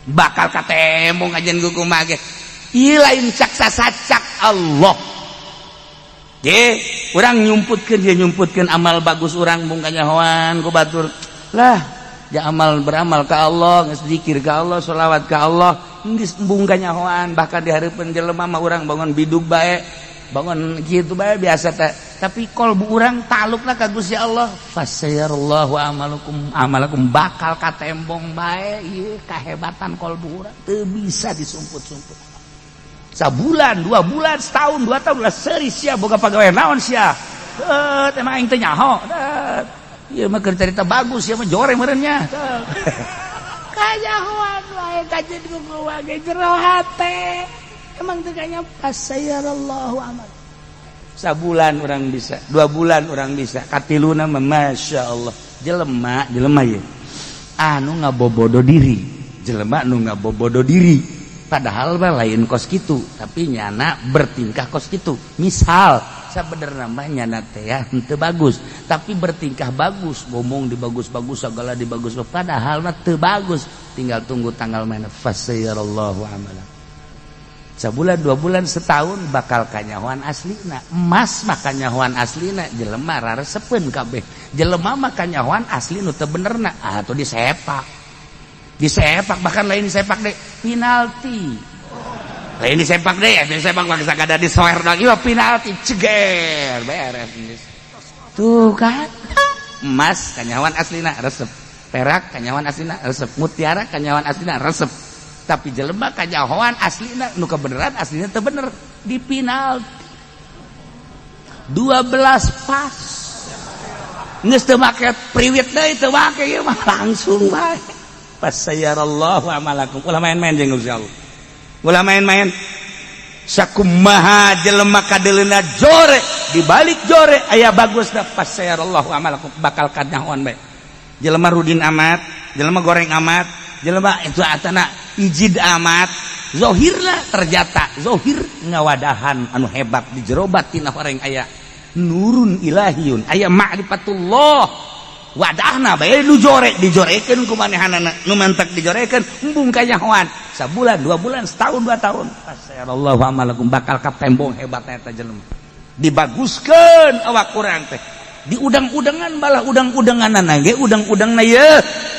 bakal katembong ajen kumaha ge. Ieu lain cak sasacak Allah. Ge urang nyumputkeun, dia nyumputkeun amal bagus urang mung kanyahoan ku batur lah. Ja amal beramal ke Allah, geus zikir ke Allah, sholawat ke Allah, geus embung kanyahoan. Bahkan di hareupeun jelema mah urang bangun bidug bae, bangun kitu bae biasa teh, tapi kolbu urang talukna ka Gusti Allah. Fasayarallahu amalakum amalakum, bakal katembong bae ieu kahebatan kolbu urang, teu bisa disumput-sumput. Sabulan, 2 bulan, setahun, 2 tahun lah seuri sia boga pagawean naon sia. Eh, emang aing teu nyaho. Ieu mah keur cerita bagus, ieu mah jore meureun nya. Kanyahoan wae kajeun ku ge jero hate. Emang teu kanya fasayarallahu amal. Sabulan orang bisa, 2 bulan orang bisa, katiluna mah masya Allah. Jelema, jelema ye. Anu ngabobodo diri, jelema anu ngabobodo diri. Padahal mah lain kos kitu, tapi nyana bertingkah kos kitu. Misal sebenarnya mah nyana teh ya henteu bagus, tapi bertingkah bagus, ngomong di bagus-bagus, segala di bagus, padahal mah teu bagus. Tinggal tunggu tanggal mana fasayarallahu amala. Sebulan, 2 bulan, setahun bakal kanyahoan aslina. Emas mah kanyahoan aslina, jelema raresepeun kabeh. Jelema mah kanyahoan asli nu teu benerna atau disepak, disepak, bahkan lain disepak deh, penalti. Lain disepak deh ya, disepak bangsa kada disoer lagi mah penalti, ceger beres tuh kan. Emas kanyahoan aslina resep, perak kanyahoan aslina resep, mutiara kanyahoan aslina resep, tapi jelema kanyahoan aslina nu kebenaran aslina teu bener di penalti 12 pas. Geus teu make priwit deui, teu make ieu mah, langsung bae. Fasayarallahu amalakum. Ulah main-main jeung Gusti Allah, ulah main-main. Sakumaha jelema kadeleuna jore, di balik jore aya bagusna. Fasayarallahu amalakum, bakal kanyahoan bae. Jelema rudin amat, jelema goreng amat, jelema itu atana ijid amat, zohirna ternyata zohir ngawadahan anu hebat di jero batin orang aya nurun ilahiyun, aya ma'rifatullah. Wadahna bae nu jore dijorekeun ku manehanana, nu mantak dijorekeun, embung kanyahoan. Sabulan, 2 bulan, setahun, 2 tahun, fasayarallahu amalakum, bakal katembong hebatna eta jelema. Dibaguskeun awak urang teh di udang-udangan, balah udang-udangan ge udang-udangna ye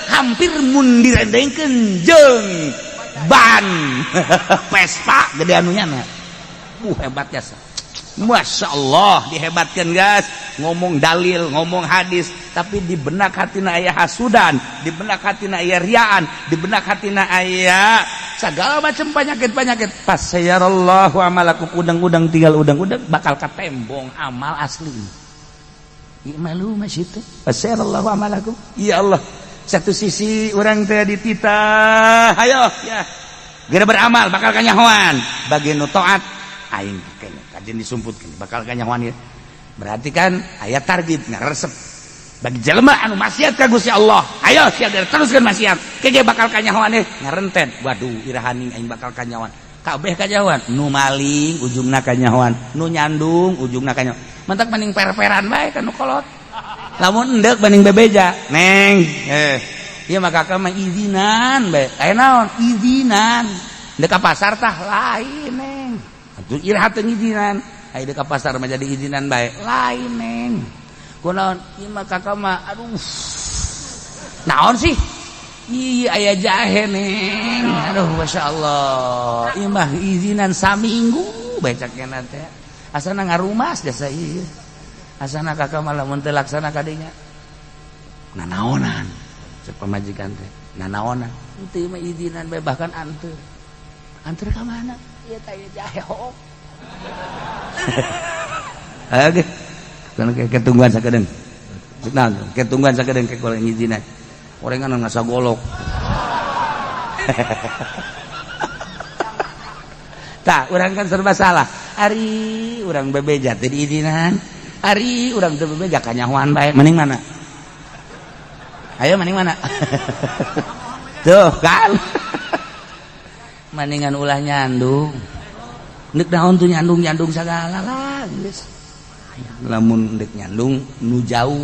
hampir mun direndengkeun jeung ban Vespa gede anunya na. Hebat jasa. Masya Allah, dihebatkan guys, ngomong dalil, ngomong hadis, tapi di benak hatina aya hasudan, di benak hatina aya riaan, di benak hatina aya segala macam penyakit-penyakit. Fasayarallahu amalakum, udang-udang tinggal udang-udang, bakal katembong amal asli. Malu masih itu. Fasayarallahu amalakum. Ya Allah, satu sisi orang teh dititah, ayo ya geura beramal bakal kanyahoan. Bagi nu taat aing kayaknya kajian disumputkeun bakal kanyahoan ya. Berarti kan aya target ngaresep. Bagi jelema anu maksiat ka Gusti Allah, ayo siap teruskeun maksiat, kege bakal kanyahoan deh, ngarenten. Waduh, irahaning aing bakal kanyahoan. Kabeh kanyahoan, nu maling ujungna kanyahoan, nu nyandung ujungna kanyahoan. Mentak mending per-peran bae ka nu kolot. Lamun endek banding bebeja, neng, ieu mah kakak mah izinan bae. Aya naon? Izinan. Dek ka pasar tah lain, neng. Atuh iraha teu ngizinan. Aya dek ka pasar mah jadi izinan bae. Lain, neng. Kunaon? Ieu mah kakak mah aduh. Naon sih? Iya aya jahe, neng. Aduh, masya Allah. Ieu mah izinan saminggu bae cakena teh. Asana ngarumas jasa ieu. Asana kakak malah mun teu laksana kadinya. Nanaonan cek pamajikan teh. Nanaonan. Henteu mah izinan bae bahkan anteur. Anteur ka mana? Ieu teh aya jahe hook. Oke. Kan ketungguan sakedeung. Nah, ketungguan sakedeung ke kalau ngizinan. Orengan ngasa golok. Tah, urang kan serba salah. Ari urang bebeja teu diizinan. Ari urang teu bebeja kanyahoan bae. Mending mana? Ayo mending mana? Tuh kan. Mendingan ulah nyandung. Ndek naon tuh nyandung-nyandung sagala lah geus. Lamun ndek nyandung nu jauh.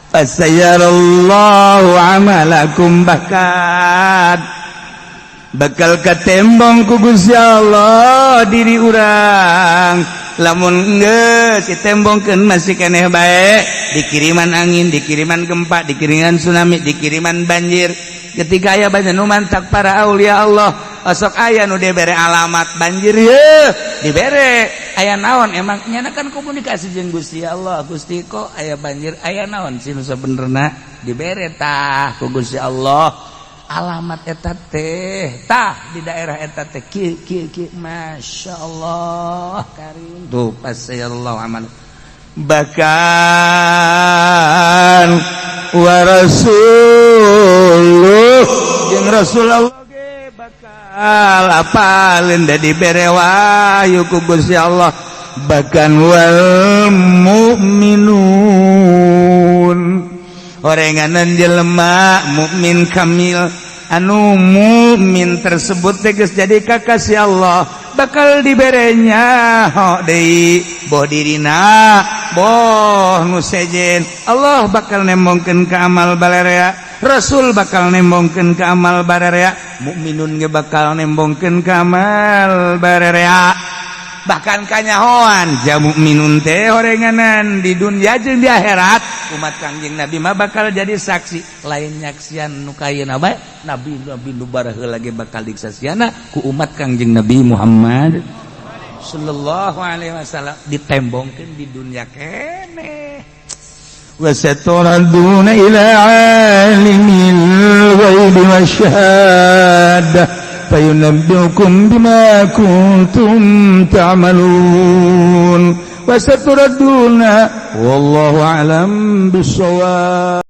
Fasayarallahu amalakum, bahkan bakal katembong ku Gusti Allah diri urang. Lamun geus ditembongkeun masih keneh bae, dikiriman angin, dikiriman gempa, dikiriman tsunami, dikiriman banjir. Ketika aya banjir nu mantak para aulia Allah, osok aya nu dibere alamat banjir ye, dibere aya naon, emang nyana kan komunikasi jeung Gusti Allah. Gusti kok aya banjir, aya naon sih nu sabenerna, dibere tah ku Gusti Allah alamat eta teh, tah di daerah eta teh kieu kieu kieu. Masya Allah karim tuh pasayallahu amal bahkan wa rasuluh jeung Rasulullah ge bakal apalin da dibere wahyu ku Gusti Allah, bahkan wal mukminun, orenganan jelema mukmin kamil, anu mukmin tersebut teh geus jadi kakasih Allah, bakal diberenya ho deui boh dirina boh nu sejen. Allah bakal nembongkeun ka amal balerea, Rasul bakal nembongkeun ka amal barerea, mukminun ge bakal nembongkeun ka amal barerea. Bahkan kanyahoan ja mukminun teh orenganan di dunia jeung di akhirat umat Kangjeng Nabi mah bakal jadi saksi, lain nyaksian nu kayeuna bae, nabi nabi nu baraheula ge bakal disaksiana ku umat Kangjeng Nabi Muhammad sallallahu alaihi wasallam, ditembongkeun di dunia keneh. وستردون إلى عالم الغيب والشهادة فينبئكم بما كنتم تعملون وستردون والله أعلم بالصواب.